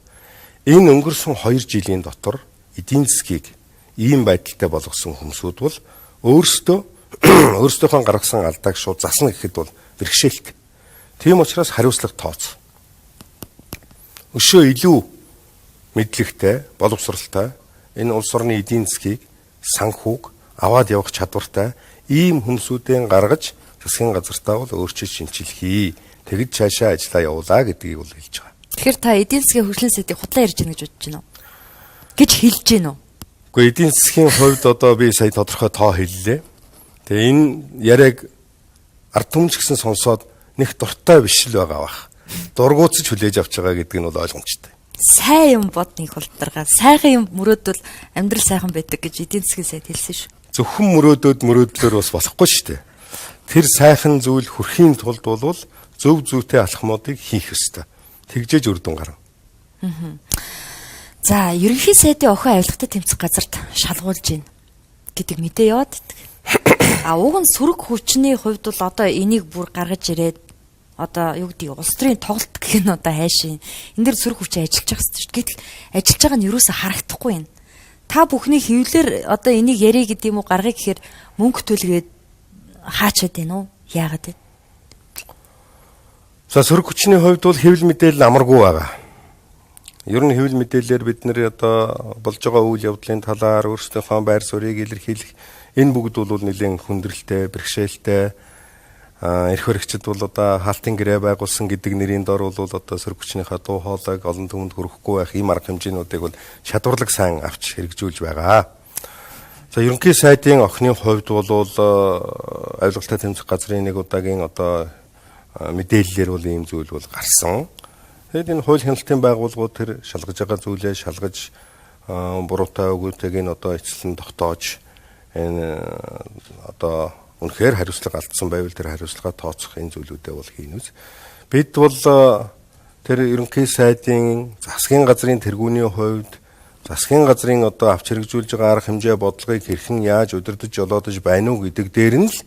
энэ өнгөрсөн 2 жилийн дотор эдийн засгийг ийм байдалтай болгосон хүмүүсүүд бол өөрсдийнхөө гаргасан алдааг шууд засна гэхэд бол бэрхшээлтэй. Тийм учраас хариуцлага тооц. Өшөө илүү мэдлэгтэй, боловсралтай энэ улс орны эдийн засгийг санхүүг аваад явах чадвартай ийм хүмүүсүүдэн гаргаж засгийн газартаа бол өөрчилж шинчилхий. Тэгж цаашаа ажиллаа явуулаа гэдгийг бол хэлж байгаа. Тэгэхээр та эдийн засгийн хөгжлийн сайдыг худлаа ярьж байна гэж бодож байна уу? Гэж хэлж байна уу? Гэхдээ эдийн засгийн хувьд одоо би сая тодорхой тоо хэллээ. Тэгээ энэ яриаг ард түмэн ч гэсэн сонсоод нэг дуртай биш л байгаа бах. Дургуутсаж хүлээж авч байгаа гэдэг нь бол ойлгомжтой. Сайн юм бодныг хулдаргаа. Сайхан юм мөрөөдвөл амьдрал сайхан байдаг гэж эдийн засгийн сайд хэлсэн шүү. Зөвхөн мөрөөдөөд мөрөөдлөөр бас болохгүй шүү дээ. Тэр сайхан зүйл хүрхийн тулд бол зөв зүйтэй алхмуудыг хийх ёстой. Тэгжээж үр дүн гарна. За, ерөнхий сайдын охин авилгатай тэмцэх газарт шалгуулж байна гэдэг мэдээ яваад идэг. А уг нь сөрөг хүчний хувьд бол одоо энийг бүр гаргаж ирээд одоо юу гэдгийг улс төрийн тоглолт гэх нь одоо хайшин. Энэ дэр сөрөг хүч ажиллаж байгаа хэрэгтэй шүү дээ. Гэтэл ажиллаж байгаа нь юусоо харагдахгүй юм. Та бүхний хэвлэлээр одоо энийг ярий гэдэг юм уу гаргая гэхээр мөнгө төлгээд хаачаад байна уу? Яагаад вэ? За, сөрөг хүчний хувьд бол хэвлэл мэдээлэл амаргүй байгаа. Ер нь хэвлэл мэдээлэлээр бид нэр одоо болж байгаа үйл явдлын талаар өөрсдийнхөө байр суурийг илэрхийлэх энэ бүгд бол нэлээд хүндрэлтэй, бэрхшээлтэй. Эрх баригчид бол одоо хаалтын гэрээ байгуулсан гэдэг нэрийн дор бол одоо сөрөг хүчнийхээ дуу хоолойг олон түмэнд хүрэхгүй байх ийм арга хэмжээнүүдийг бол чадварлаг сайн авч хэрэгжүүлж байгаа. За, ерөнхий сайдын охины хувьд бол авилгалтай тэмцэх газрын нэг удаагийн одоо мэдээллээр бол ийм зүйл бол гарсан. Тэгэд энэ хууль хяналтын байгууллагууд тэр шалгаж байгаа зүйлээ шалгаж буруутай үгүйтэйг нь одоо эцэслэн тогтоож энэ одоо үнэхээр хариуцлага алдсан байвал тэр хариуцлагаа тооцох энэ зүйлүүдээ бол хийнүз. Бид бол тэр ерөнхий сайдын засгийн газрын тэргүүний хувьд засгийн газрын одоо авч хэрэгжүүлж байгаа арга хэмжээ бодлогыг хэрхэн яаж удирдах жолоодож байна уу гэдэг дээр нь л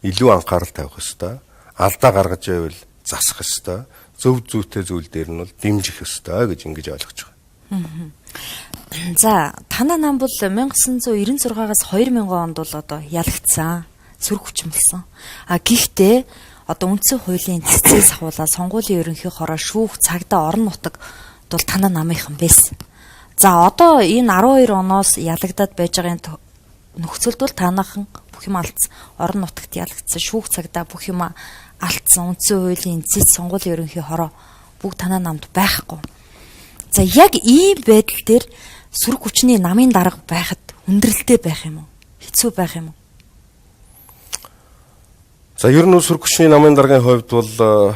илүү анхаарал тавих ёстой. Алдаа гаргаж байвал засах ёстой. Зөв зүйтэй зүйл дээр нь бол дэмжих ёстой гэж ингэж ойлгож байгаа. За, танаа нам бол 1996-аас 2000 онд бол одоо ялагдсан, сөрөг хүчин болсон. А гэхдээ одоо үндсэн хуулийн цэцээс ахуулаад сонгуулийн ерөнхий хороо шүүх цагдаа орон нутаг бол танаа намынхан байсан. За, одоо энэ 12 оноос ялагдаад байж байгаа энэ нөхцөлд бол танаахан бүх юм алдсан. Орон нутагт ялагдсан, шүүх цагдаа бүх юм алдсан, үндсэн хуулийн зэс, сонгуулийн ерөнхий хороо бүгд танаа намд байхгүй. За яг ийм байдал дээр сөрөг хүчний намын дарга байхад хүндрэлтэй байх юм уу? Хэцүү байх юм уу? За ер нь сөрөг хүчний намын даргын хувьд бол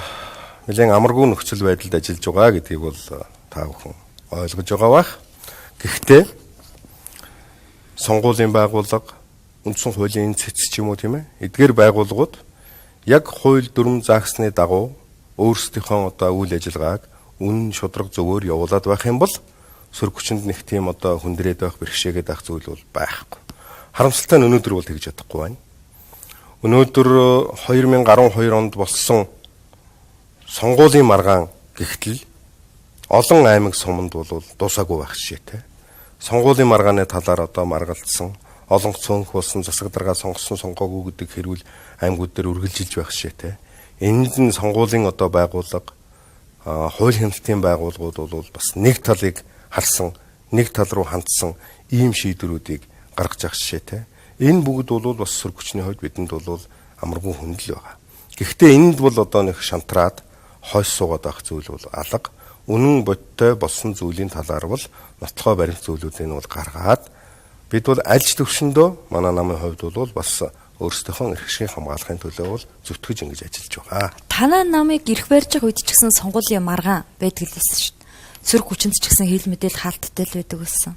нэлээд амаргүй нөхцөл байдалд ажиллаж байгаа гэдгийг бол та бүхэн ойлгож байгаа бах. Гэхдээ сонгуулийн байгууллага, үндсэн хуулийн цэц ч юм уу тийм эдгээр байгууллагууд яг хууль дүрм заагсны дагуу өөрсдийнхөө одоо үйл ажиллагааг үнэн шударга зөвөөр явуулаад байх юм бол сөрөг хүчинд нэг тийм одоо хүндрээд байх, бэрхшээгээд байх зүйл бол байхгүй. Харамсалтай нь өнөөдөр бол тэгж чадахгүй байна. Өнөөдөр 2012 онд болсон сонгуулийн маргаан гихтэл олон аймаг суманд бол дуусаагүй байх жишээтэй. Сонгуулийн маргааны талаар одоо маргалдсан, олон цөөнх болсон засаг даргаа сонгосон, сонгоогүй гэдэг хэрүүл аймагуд дээр үргэлжилж байх жишээтэй. Энд нь сонгуулийн одоо байгууллага, хууль хяналтын байгууллагууд бол бас нэг талыг харсан, нэг тал руу хандсан ийм шийдвэрүүдийг гаргаж явах жишээтэй. Энэ бүгд бол бас сөрөг хүчний хувьд бидэнд бол амаргүй хүндэл байгаа. Гэхдээ энд бол одоо нэг шантраад хойш суугаад байх зүйл бол алга. Үнэн бодтой болсон зүйлийн талаар бол нотлохоо баримт зүйлүүдийг бол гаргаад бид бол аль ч төвшөндөө манай намын хувьд бол бас өөрсдийнхөө эрх ашигыг хамгаалахын төлөө бол зүтгэж ингэж ажиллаж байгаа. Танай намыг эрх барьж байгаа үед ч гэсэн сонгуулийн маргаан байдаг л байсан шүү дээ. Сөрөг хүчинд ч гэсэн хэл мэдээл хаалттай л байдаг байсан.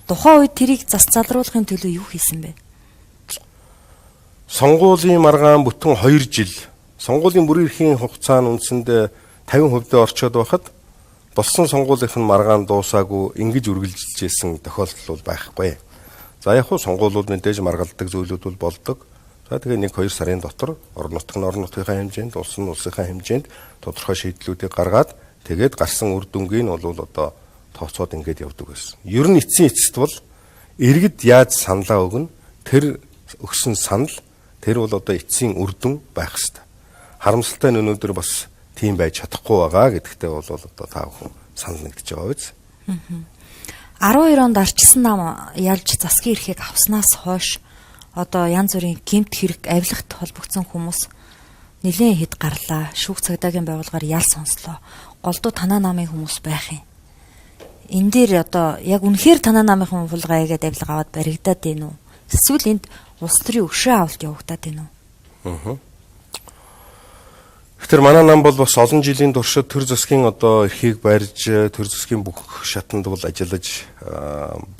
Тухайн үед тэрийг зас залруулахын төлөө юу хийсэн бэ? Сонгуулийн маргаан бүтэн 2 жил, сонгуулийн бүрийн эрхийн хугацаа нь үндсэндээ 50% орчоод байхад болсон сонгуулийнх нь маргаан дуусаагүй ингэж үргэлжилж исэн тохиолдол бол байхгүй. За яг хуу сонгуулиуд мэдээж маргалдаг зүйлүүд бол болдог. За тэгээ 1-2 сарын дотор орон нутг нь орон нутгийнхаа хэмжээнд, улс нь улсынхаа хэмжээнд тодорхой шийдлүүдийг гаргаад тэгээд гарсан үр дүнгийг нь бол одоо тооцоод ингээд явдаг байсан. Ер нь эцсийн эцэст бол иргэд яаж саналаа өгнө, тэр өгсөн санал тэр бол одоо эцсийн үр дүн байх ёстой. Харамсалтай нь өнөөдөр бас тийм байж чадахгүй байгаа гэдэгтээ бол одоо та бүхэн санал нэгдэж байгаа биз? 12 онд арчилсан нам ялж засгийн эрхийг авснаас хойш одоо янз бүрийн гэмт хэрэг авилгат холбогдсон хүмүүс нэлээд хэд гарлаа. Шүүх цагдаагийн байгууллагаар ял сонслоо. Голдуу танаа намын хүмүүс байх юм. Энэ дээр одоо яг үнэхээр танаа намынхан хулгай гэдэг авилга аваад баригдаад байна уу? Эсвэл энд улс төрийн өшөө авалт явагдаад байна уу? Тэгэхээр манай нам бол бас олон жилийн туршид төр засгийн одоо эрхийг барьж, төр засгийн бүх шатанд бол ажиллаж,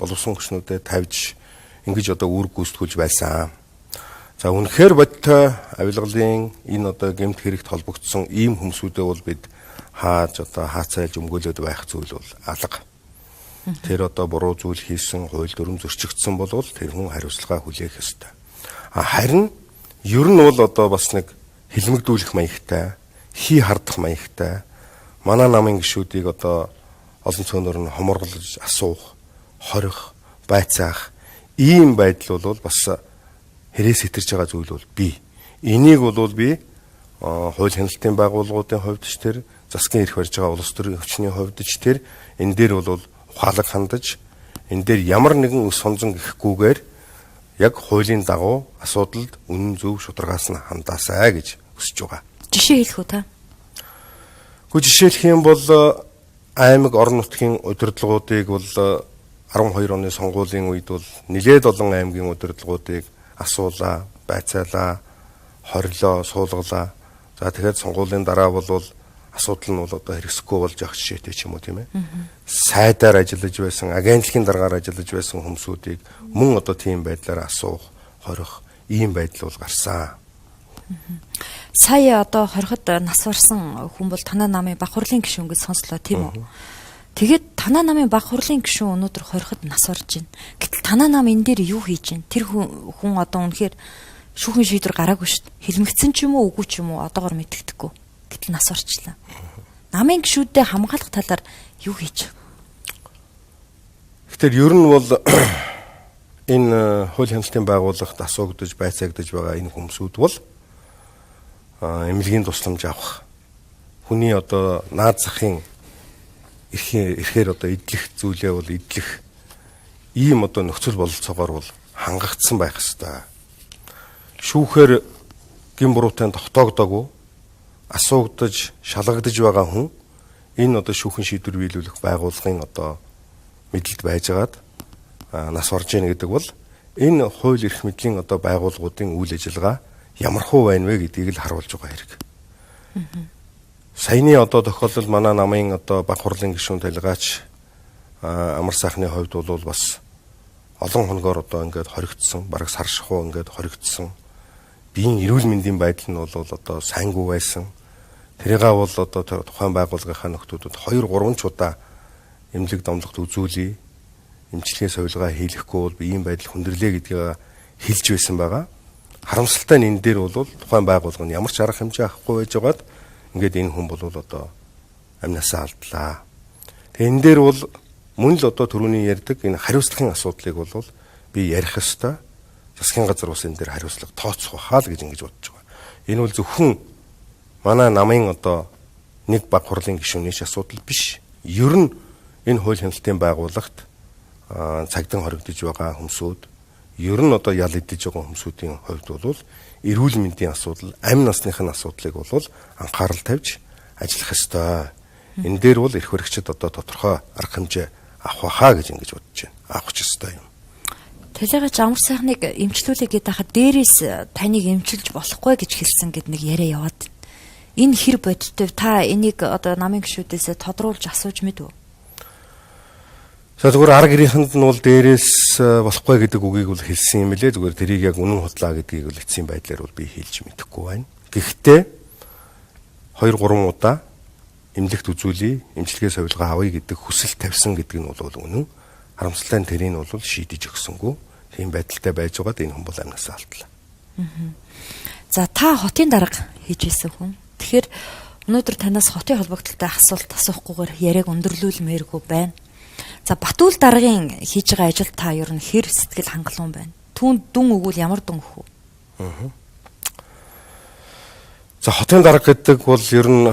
боловсон хүчнүүдэд тавьж ингэж одоо үүрэг гүйцэтгүүлж байсан. За үнэхээр бодтой авилгалын энэ одоо гэмт хэрэгт холбогдсон ийм хүмүүсүүдээ бол бид хааж одоо хаацайлж өмгөөлөд байх зүйл бол алга. Тэр одоо буруу зүйл хийсэн, хууль дүрм зөрчигдсөн бол тэр хүн хариуцлага хүлээх ёстой. А харин ер нь бол одоо бас нэг хилмигдүүлэх маягтай, хий хардах маягтай манай намын гишүүдийг одоо олон цөөнөр нь хоморголж асуух, хорих, байцаах ийм байдал бол бас хэрээс хэтэрч байгаа зүйл бол бий. Энийг бол би хууль хяналтын байгууллагуудын хувьд ч тэр засгийн эрх барьж байгаа улс төрийн хүчний хувьд ч тэр энэ дээр бол ухаалаг хандаж энэ дээр ямар нэгэн өс сонзон гэхгүйгээр яг хуулийн дагуу асуудалд үнэн зөв шударгаас нь хандаасай гэж хүсэж байгаа. Жишээ хэлэх үү та? Гэхдээ жишээлх юм бол аймаг орон нутгийн удирдлагуудыг бол 12 оны сонгуулийн үед бол нэлээд олон аймгийн удирдлагуудыг асуулаа, байцаалаа, хорлоо, суулгалаа. За тэгэхээр сонгуулийн дараа бол асуудал нь бол одоо хэрэгсэхгүй болж явах жишээтэй ч юм уу тийм ээ. Сайдаар ажиллаж байсан, агентлагийн даргаар ажиллаж байсан хүмүүсүүдийг мөн одоо тийм байдлаар асуух, хорих ийм байдал бол гарсан. Сая одоо хориход нас барсан хүн бол танаа намын баг хурлын гишүүн гэж сонслоо тийм үү? Тэгээд танаа намын баг хурлын гишүүн өнөөдөр хориход нас барж байна. Гэтэл танаа нам энэ дээр юу хийж байна? Тэр хүн одоо үнэхээр шүүхэн шийдвэр гараагүй шүү дээ. Хилмигдсэн ч юм уу үгүй ч юм уу одоогор мэдэгдэхгүй. Гэтэл нас барчлаа. Намын гишүүдэд хамгаалах талаар юу хийж вэ? Тэгэхээр ер нь бол энэ хууль хяналтын байгууллагт асуугдаж байцаагдаж байгаа энэ хүмүүсүүд бол эмнэлгийн тусламж авах, хүний одоо наад захын эрхээр одоо эдлэх зүйлээ бол эдлэх ийм одоо нөхцөл бололцоогоор бол хангагдсан байх ёстой. Шүүхээр гин буруутай тогтоогдоогүй асуугдаж, шалгагдаж байгаа хүн энэ одоо шүүхэн шийдвэр биелүүлэх байгууллагын одоо мэдлэлд байжгаад нас орж ийн гэдэг бол энэ хууль эрх мэдлийн одоо байгууллагуудын үйл ажиллагаа ямархуу байна вэ гэдгийг л харуулж байгаа хэрэг. Саяны одоо тохиолдол манай намын одоо баг хурлын гишүүн талигаач амар сайхны хувьд бол бас олон хоногоор одоо ингээд хоригдсон, бараг сар шахуу ингээд хоригдсон. Биеийн эрүүл мэндийн байдал нь бол одоо сайнгүй байсан. Тэрийгээ бол одоо тухайн байгууллагынхаа нөхдүүдэд 2 3 ч удаа эмнэлэг домлогт үзүүлье. Эмчилгээ сувилгаа хийлэхгүй бол биеийн байдал хүндрэлээ гэдгийг хэлж байсан байгаа. Харамсалтай нь энэ дээр бол тухайн байгууллага нь ямар ч арга хэмжээ авахгүй байжгаад ингээд энэ хүн бол одоо амнасаа алдлаа. Тэгээ энэ дээр бол мөн л одоо түрүүний ярьдаг энэ хариуцлагын асуудлыг бол би ярих ёстой. Засгийн газар бас энэ дээр хариуцлага тооцох байхаа л гэж ингэж бодож байгаа. Энэ бол зөвхөн манай намын одоо нэг баг хурлын гишүүний асуудал биш. Ер нь энэ хууль хяналтын байгууллагт цагдан хоригдож байгаа хүмүүсүүд ер нь одоо ял идэж байгаа хүмүүсүүдийн хувьд бол эрүүл мэндийн асуудал, амь насных нь асуудлыг бол анхаарал тавьж ажиллах ёстой. Энэ дээр бол эрх баригчид одоо тодорхой арга хэмжээ авах байхаа гэж ингэж бодож байна. Авах ч ёстой юм. Талигач амар сайхныг эмчлүүлээ гэдэг хахад дээрээс таныг эмчилж болохгүй гэж хэлсэн гэд нэг яриа яваад. Энэ хэр бодиттой та энийг одоо намын гишүүдээс тодруулж асууж мэдв үү? За зүгээр арга гэрийнхэнд нь бол дээрээс болохгүй гэдэг үгийг бол хэлсэн юм лээ. Зүгээр тэрийг яг үнэн худлаа гэдгийг бол эцсийн байдлаар бол би хэлж мэдэхгүй байна. Гэхдээ 2 3 удаа эмнэлэгт үзүүлье, эмчилгээ сувилгаа авъя гэдэг хүсэл тавьсан гэдэг нь бол үнэн. Харамсалтай нь тэрийг бол шийдэж өгсөнгүү. Тийм байдалтай байж байгаад энэ хүн бол амнасаа алдлаа. За та хотын дарга хийж байсан хүн. Тэгэхээр өнөөдөр танаас хотын холбогдлолтой асуулт асуухгүйгээр яриаг өндөрлүүлмээргүй байна. За Батүл даргын хийж байгаа ажил та ер нь хэр сэтгэл хангалуун байна? Түүнд дүн өгвөл ямар дүн өгөх вэ? За хотын дарга гэдэг бол ер нь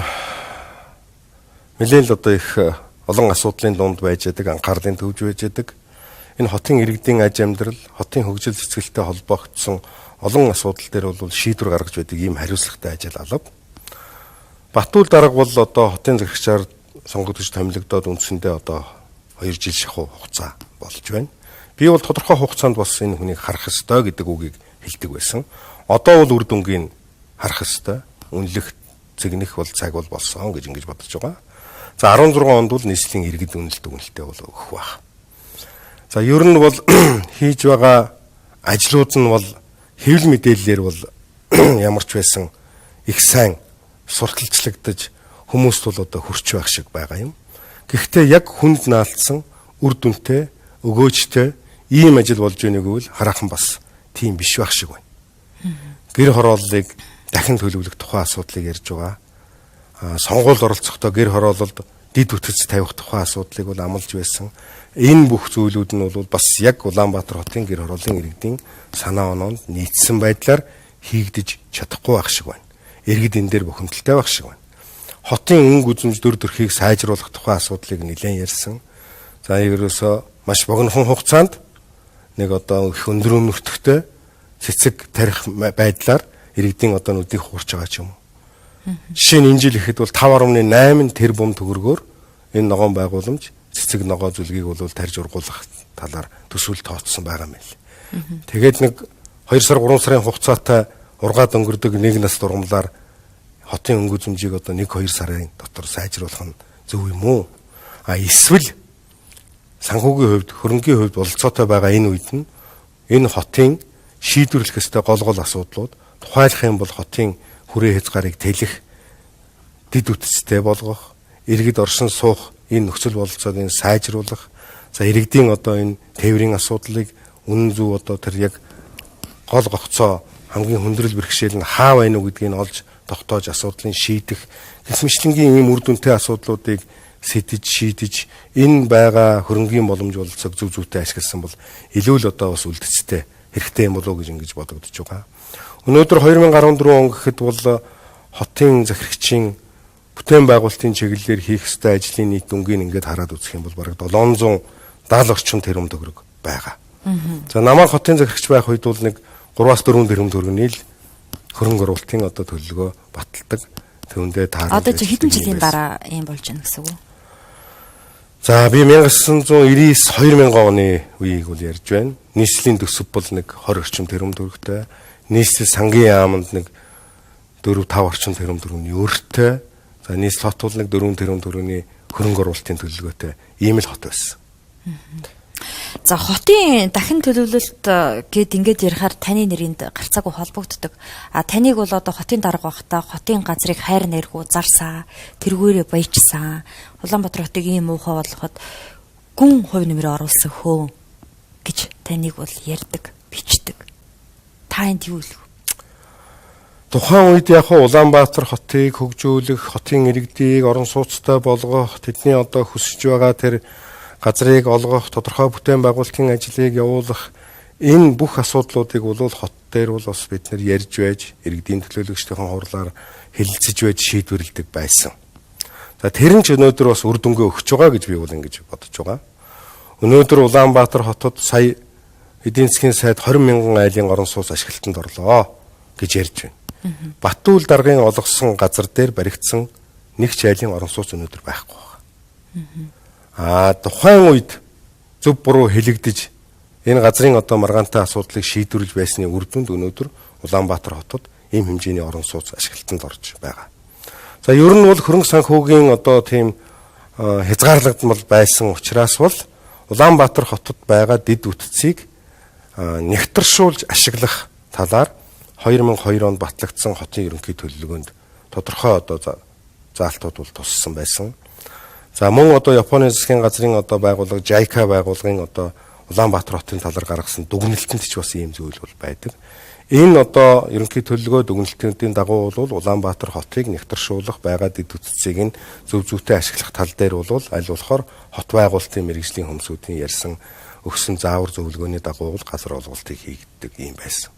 нэлээд л одоо их олон асуудлын дунд байж байдаг, анхаарлын төвж байж байдаг. Энэ хотын иргэдийн аж амьдрал, хотын хөгжил цэцгэлтэй холбогдсон олон асуудал дээр бол шийдвэр гаргаж байдаг ийм хариуцлагатай ажил алба. Батүл дарга бол одоо хотын захирагчаар сонгогдож томилогдоод үндсэндээ одоо 2 жил шахуу хугацаа болж байна. Би бол тодорхой хугацаанд бас энэ хүнийг харах ёстой гэдэг үгийг хэлдэг байсан. Одоо бол үр дүнгийг харах ёстой. Үнэлэх, зэгнэх бол цаг бол болсон гэж ингэж бодож байгаа. За 16 онд бол нийслэлийн иргэд үнэлт өгнөлтөө бол өгөх байх. За ер нь бол хийж байгаа ажлууд нь бол хэвлэл мэдээллээр бол ямар ч байсан их сайн сурталчлагдаж хүмүүст бол одоо хүрч байх шиг байгаа юм. Гэхдээ яг хүнд наалтсан үр дүнтэй, өгөөжтэй ийм ажил болж байныг үл хараахан бас тийм биш байх шиг байна. Гэр хорооллыг дахин төлөвлөх тухай асуудлыг ярьж байгаа. Сонгуульд оролцохдоо гэр хороололд дид бүтэц тавих тухай асуудлыг бол амлаж байсан. Энэ бүх зүйлүүд нь бол бас яг Улаанбаатар хотын гэр хорооллын иргэдийн санаа оноонд нийцсэн байдлаар хийгдэж чадахгүй байх шиг байна. Иргэд энэ дээр бухимдалтай байх шиг байна. Хотын өнгө үзэмж дүр төрхийг сайжруулах тухай асуудлыг нэлээд ярьсан. За ерөөсөө маш богинохон хугацаанд нэг одоо их өндөр өмнөртөгтэй цэцэг тарих байдлаар иргэдийн одоо нүдийг хуурч байгаа ч юм уу. Жишээ нь энэ жил ихэд бол 5.8 тэрбум төгрөгөөр энэ ногоон байгууламж цэцэг ногоо зүлгийг бол тарж ургуулах талаар төсвөл тооцсон байгаа юм байна. Тэгээд нэг 2 сар 3 сарын хугацаатай ургаад өнгөрдөг нэг нас дургамлаар хотын өнгө үзэмжийг одоо 1-2 сарын дотор сайжруулах нь зөв юм уу? А эсвэл санхүүгийн хувьд, хөрөнгийн хувьд бололцоотой байгаа энэ үед нь энэ хотын шийдвэрлэх ёстой гол гол асуудлууд тухайлах юм бол хотын хүрээ хязгаарыг тэлэх, дид үтцтэй болгох, иргэд оршин суух энэ нөхцөл бололцоог энэ сайжруулах, за иргэдийн одоо энэ тээврийн асуудлыг үнэн зөв одоо тэр яг гол гогцоо хамгийн хүндрэл бэрхшээл нь хаа байна уу гэдгийг нь олж тогтоож асуудлыг шийдэх гэх мэтлэнгийн ийм үр дүнтэй асуудлуудыг сэтэж шийдэж энэ байгаа хөрөнгийн боломж бололцоог зөв зөвтэй ашигласан бол илүү л одоо бас үлдэцтэй хэрэгтэй юм болов уу гэж ингэж бодогдож байгаа. Өнөөдөр 2014 он гэхэд бол хотын захирагчийн бүтээн байгуулалтын чиглэлээр хийх ёстой ажлын нийт дүнгийг ингээд хараад үзэх юм бол бараг 770 орчим тэрбум төгрөг байгаа. За намайг хотын захирагч байх үед бол нэг 3-4 тэрбум төгрөгийн л хөрөнгө оруулалтын одоо төлөвлөгөө баталдаг. Түүндээ тааруулж. Одоо чи хэдэн жилийн дараа ийм болж байна гэсэн үг үү? За би 1999 2000 оны үеийг бол ярьж байна. Нийслэлийн төсөв бол нэг 20 орчим тэрбум төгрөгтэй. Нийслэл сангийн яаманд нэг 4 5 орчим тэрбум төгрөгийн өртөө. За нийслэл хот бол нэг 4 тэрбум төгрөгийн хөрөнгө оруулалтын төлөвлөгөөтэй ийм л хот байсан. За хотын дахин төлөвлөлт гээд ингээд ярихаар таны нэрэнд гарцаагүй холбогддог. А таныг бол одоо хотын дарга байхдаа хотын газрыг хайр нэргүү зарсаа, тэргүүрээ баяжсан. Улаанбаатар хотыг ийм муухай болгоход гүн хувь нэмрээ оруулсан хөө гэж таныг бол ярьдаг, бичдэг. Та энд юу хэлэх вэ? Тухайн үед яг Улаанбаатар хотыг хөгжүүлэх, хотын иргэдийг орон сууцтай болгох, тэдний одоо хүсэж байгаа тэр газрыг олгох, тодорхой бүтээн байгуулалтын ажлыг явуулах энэ бүх асуудлуудыг бол хот дээр бол бас бид нэр ярьж байж, иргэдийн төлөөлөгчдийн хурлаар хэлэлцэж байж шийдвэрлэдэг байсан. За тэр нь ч өнөөдөр бас үр дүнгээ өгч байгаа гэж би бол ингэж бодож байгаа. Өнөөдөр Улаанбаатар хотод сая эдийн засгийн сайд 20 мянган айлын орон сууц ашиглалтанд орлоо гэж ярьж байна. Батүйл даргын олгосон газар дээр баригдсан нэг ч айлын орон сууц өнөөдөр байхгүй байна. А тухайн үед зөв буруу хэлэгдэж энэ газрын одоо маргаантай асуудлыг шийдвэрлэж байсны үр дүнд өнөөдөр Улаанбаатар хотод ийм хэмжээний орон сууц ашиглалтанд орж байгаа. За ер нь бол хөрөнгө санхүүгийн одоо тийм хязгаарлагдмал байсан учраас бол Улаанбаатар хотод байгаа дэд бүтцийг нэгтэршүүлж ашиглах талаар 2002 онд батлагдсан хотын ерөнхий төлөвлөгөөнд тодорхой одоо заалтууд бол туссан байсан. За мөн одоо Японы засгийн газрын одоо байгууллага JICA байгууллагын одоо Улаанбаатар хотын талаар гаргасан дүгнэлтэнд ч бас ийм зүйл бол байдаг. Энэ одоо ерөнхий төлөвлөгөө дүгнэлтүүдийн дагуу бол Улаанбаатар хотыг нэгтэршүүлэх, байгаа дэд бүтцийг нь зөв зүйтэй ашиглах тал дээр бол аль болохоор хот байгуулалтын мэргэжлийн хүмүүсүүдийн ярьсан өгсөн заавар зөвлөгөөний дагуу бол газар олголтыг хийгддэг юм байсан.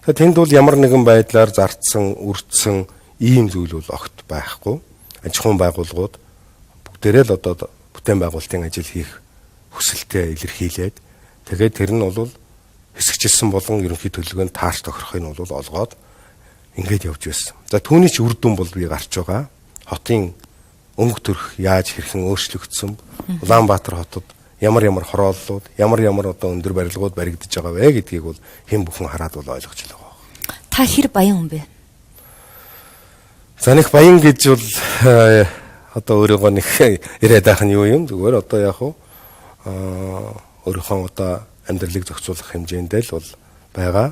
Тэгэхээр тэнд бол ямар нэгэн байдлаар зардсан, үрдсэн ийм зүйл бол огт байхгүй. Аж ахуйн байгууллагууд бүгдээрээ л одоо бүтээн байгуулалтын ажил хийх хүсэлтэд илэрхийлээд тэгээд тэр нь бол хэсэгчилсэн болон ерөнхий төлөвлөгөөнд таарч тохирохыг нь бол олгоод ингээд явж байсан. За түүний ч үр дүн бол би гарч байгаа. Хотын өнгө төрх яаж хэрхэн өөрчлөгдсөн, Улаанбаатар хотод ямар ямар хорооллууд, ямар ямар одоо өндөр барилгууд баригдаж байгаа вэ гэдгийг бол хэн бүхэн хараад бол ойлгож л байгаа. Та хэр баян хүн бэ? За нэг баян гэж бол одоо өөрийгөө нэг яриад байх нь юу юм? Зүгээр одоо яг уу өөрийнхөө одоо амьдралыг зохицуулах хэмжээндээ л бол байгаа.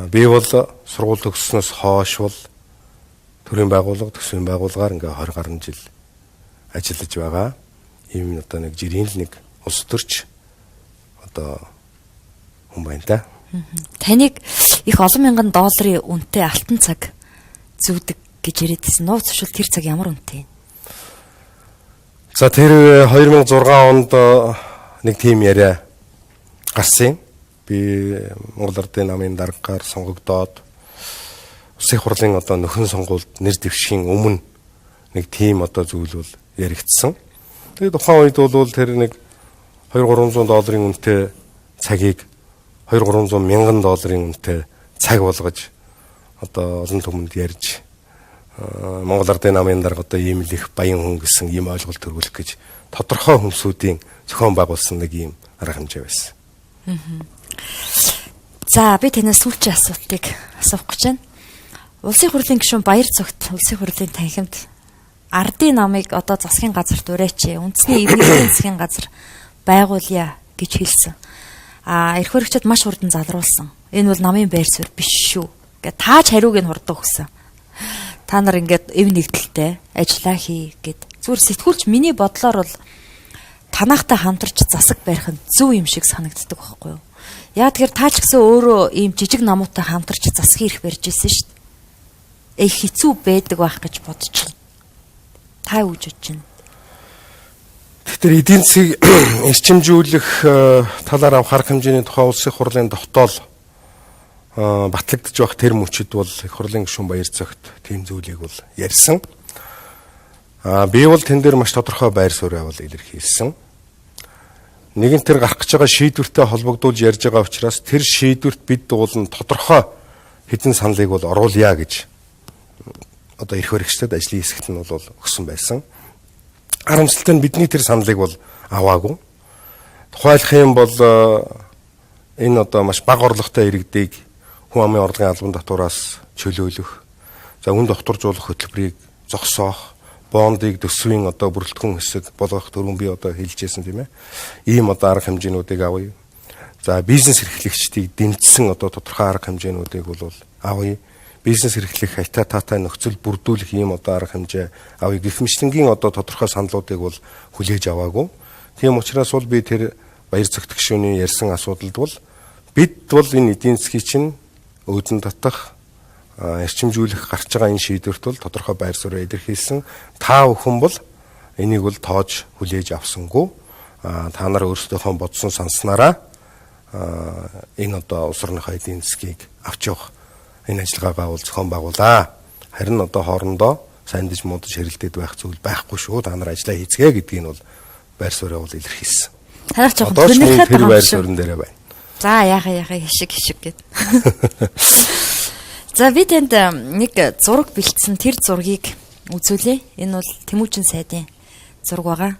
Би бол сургууль төгссөнөөс хойш бол төрийн байгууллага, төсвийн байгууллагаар ингээ 20 гаруй жил ажиллаж байгаа. Ийм одоо нэг жирийн л нэг улс төрч одоо хүн байна та. Таныг их олон мянган долларын үнэтэй алтан цаг зүүдэг гэж яриад байсан. Нууц тушил тэр цаг ямар үнэтэй юм? За тэр 2006 онд нэг тийм яриа гарсан юм. Би Монгол Ардын намын даргаар сонгогдоод Улсын хурлын одоо нөхөн сонгуульд нэр дэвшгийн өмнө нэг тийм одоо зүйл бол яригдсан. Тэгээд тухайн үед бол тэр нэг 2-300 долларын үнэтэй цагийг 2-300 мянган долларын үнэтэй цаг болгож одоо олон түмэнд ярьж Монгол Ардын намын дарга одоо ийм л их баян хүн гэсэн ийм ойлголт төрүүлэх гэж тодорхой хүмүүсүүдийн зохион байгуулсан нэг ийм арга хэмжээ байсан. За би танаас сүүлчийн асуултыг асуух гэж байна. Улсын хурлын гишүүн Баяр цогт Улсын хурлын танхимд ардын намыг одоо засгийн газарт ураач, үндэсний эвнэгдлийн засгийн газар байгуулъя гэж хэлсэн. А эрх баригчид маш хурдан залруулсан. Энэ бол намын байр суурь биш шүү. Ингээд тааж хариуг нь хурдан өгсөн. Та нар ингээд эв нэгдэлтэй ажиллаа хий гэд. Зүгээр сэтгүүлч миний бодлоор бол танахтай хамтарч засаг барих нь зөв юм шиг санагддаг байхгүй юу? Яа тэгэхээр та ч гэсэн өөрөө ийм жижиг намуутай хамтарч засгийн эрх барьж ирсэн шүү дээ. Их хэцүү байдаг байх гэж бодож байна. Та юу гэж бодож байна? Тэгэхээр эдийн засгийг эрчимжүүлэх талаар авах арга хэмжээний тухай улсын хурлын дотоол батлагдж байх тэр мөчид бол их хурлын гишүүн Баяр цогт тийм зүйлийг бол ярьсан. Би бол тэн дээр маш тодорхой байр сууриа бол илэрхийлсэн. Нэгэн тэр гарах гэж байгаа шийдвэртэй холбогдуулж ярьж байгаа учраас тэр шийдвэрт бид дуулан тодорхой хэдэн саналыг бол оруулъя гэж одоо эрх баригчдад ажлын хэсэгт нь бол өгсөн байсан. Харамсалтай нь бидний тэр саналыг бол аваагүй. Тухайлах юм бол энэ одоо маш бага орлоготой иргэдийг хүн амын орлогын албан татвараас чөлөөлөх, за үн докторжуулах хөтөлбөрийг зогсоох, бондыг төсвийн одоо бүрэлдэхүүн хэсэг болгох түрүүн би одоо хэлжсэн тийм ээ. Ийм одоо арга хэмжээнүүдийг авъя. За бизнес эрхлэгчдийг дэмжсэн одоо тодорхой арга хэмжээнүүдийг бол авъя. Бизнес эрхлэх хайтай таатай нөхцөл бүрдүүлэх ийм одоо арга хэмжээ авъя гэх мэтлэнгийн одоо тодорхой саналуудыг бол хүлээж аваагүй. Тийм учраас бол би тэр баяр цогт гишүүний ярьсан асуудалд бол бид бол энэ эдийн засгийг чинь өөдөн татах эрчимжүүлэх гарч байгаа энэ шийдвэрт бол тодорхой байр суурь илэрхийлсэн. Та бүхэн бол энийг бол тоож хүлээж авсангүй. Та нар өөрсдийнхөө бодсон санснараа энэ одоо улс орныхоо эдийн засгийг авч явах энэ ажиллагаагаа бол зохион байгуулаа. Харин одоо хоорондоо сандж муудаж хэрэлдээд байх зүйл байхгүй шүү. Та нар ажиллаа хийцгээ гэдгийг нь бол байр сууриа бол илэрхийлсэн. Танах жоохон төнөрхөд байгаа байр суурин дээрээ байна. За яхаа хишиг хишиг гэд. За би танд нэг зураг бэлдсэн, тэр зургийг үзүүлье. Энэ бол Тэмүүжин сайдын зураг байгаа.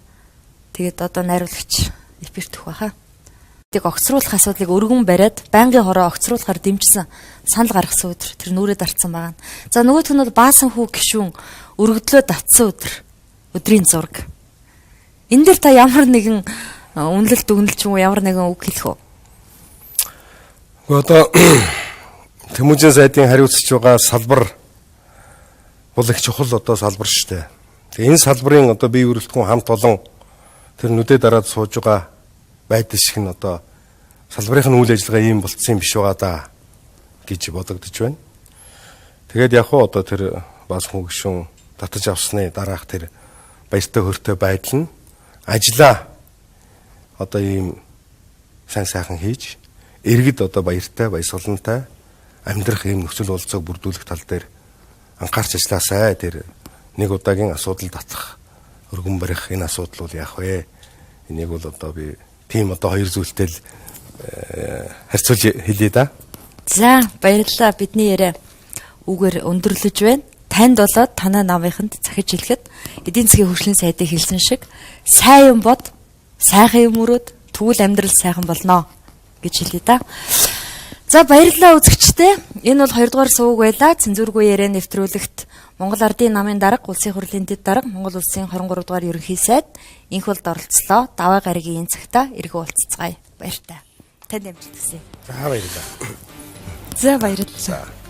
Тэгээд одоо найруулагч эфирт өгөх байхаа. Тэг огцруулах асуудлыг өргөн бариад байнгын хороо огцруулахаар дэмжсэн санал гаргасан өдөр тэр нүрээ дарцсан байгаа. За нөгөөх нь бол баасан хүү гишүүн өргөдлөө татсан өдрийн зураг. Энэ дээр та ямар нэгэн үнэлэл дүгнэлт ч юм уу ямар нэгэн үг хэлэх үү? Гэхдээ одоо Тэмүүжин сайдын хариуцж байгаа салбар бол их чухал одоо салбар шүү дээ. Тэгээ энэ салбарын одоо бие бүрэлдэхүүн хамт олон тэр нүдэ дараад сууж байгаа байдал шиг нь одоо салбарын нь үйл ажиллагаа ийм болцсон юм биш байгаа даа гэж бодогдож байна. Тэгээд яг хуу одоо тэр бас хүн гишүүн татаж авсны дараах тэр баяртай хөртэй байдал нь ажлаа одоо ийм сайн сайхан хийж иргэд одоо баяртай баясгалантай амьдрах ийм нөхцөл бололцоог бүрдүүлэх тал дээр анхаарч ажилласай. Тэр нэг удаагийн асуудал татах өргөн барих энэ асуудал бол яах вэ? Энийг бол одоо би тийм одоо хоёр зүйлтэй л харьцуулж хэлье да. За баярлалаа. Бидний яриа үгээр өндөрлөж байна. Танд болоод танай намынханд захиж хэлэхэд эдийн засгийн хөгжлийн сайдыг хэлсэн шиг сайн юм бод, сайхан юм өрөөд, тэгвэл амьдрал сайхан болно гэж хэлье да. За баярлалаа үзэгчдээ. Энэ бол 2 дугаар сувг байлаа. Цензургүй яриа нэвтрүүлэгт Монгол Ардын намын дарга, Улсын хурлын дэд дарга, Монгол Улсын 23 дугаар ерөнхий сайд инх болд оролцлоо. Даваа гарагийн энэ цагта эргэн уулзцгаая. Баяртай. Танд амжилт хүсье. За баярлалаа. За баярлалаа.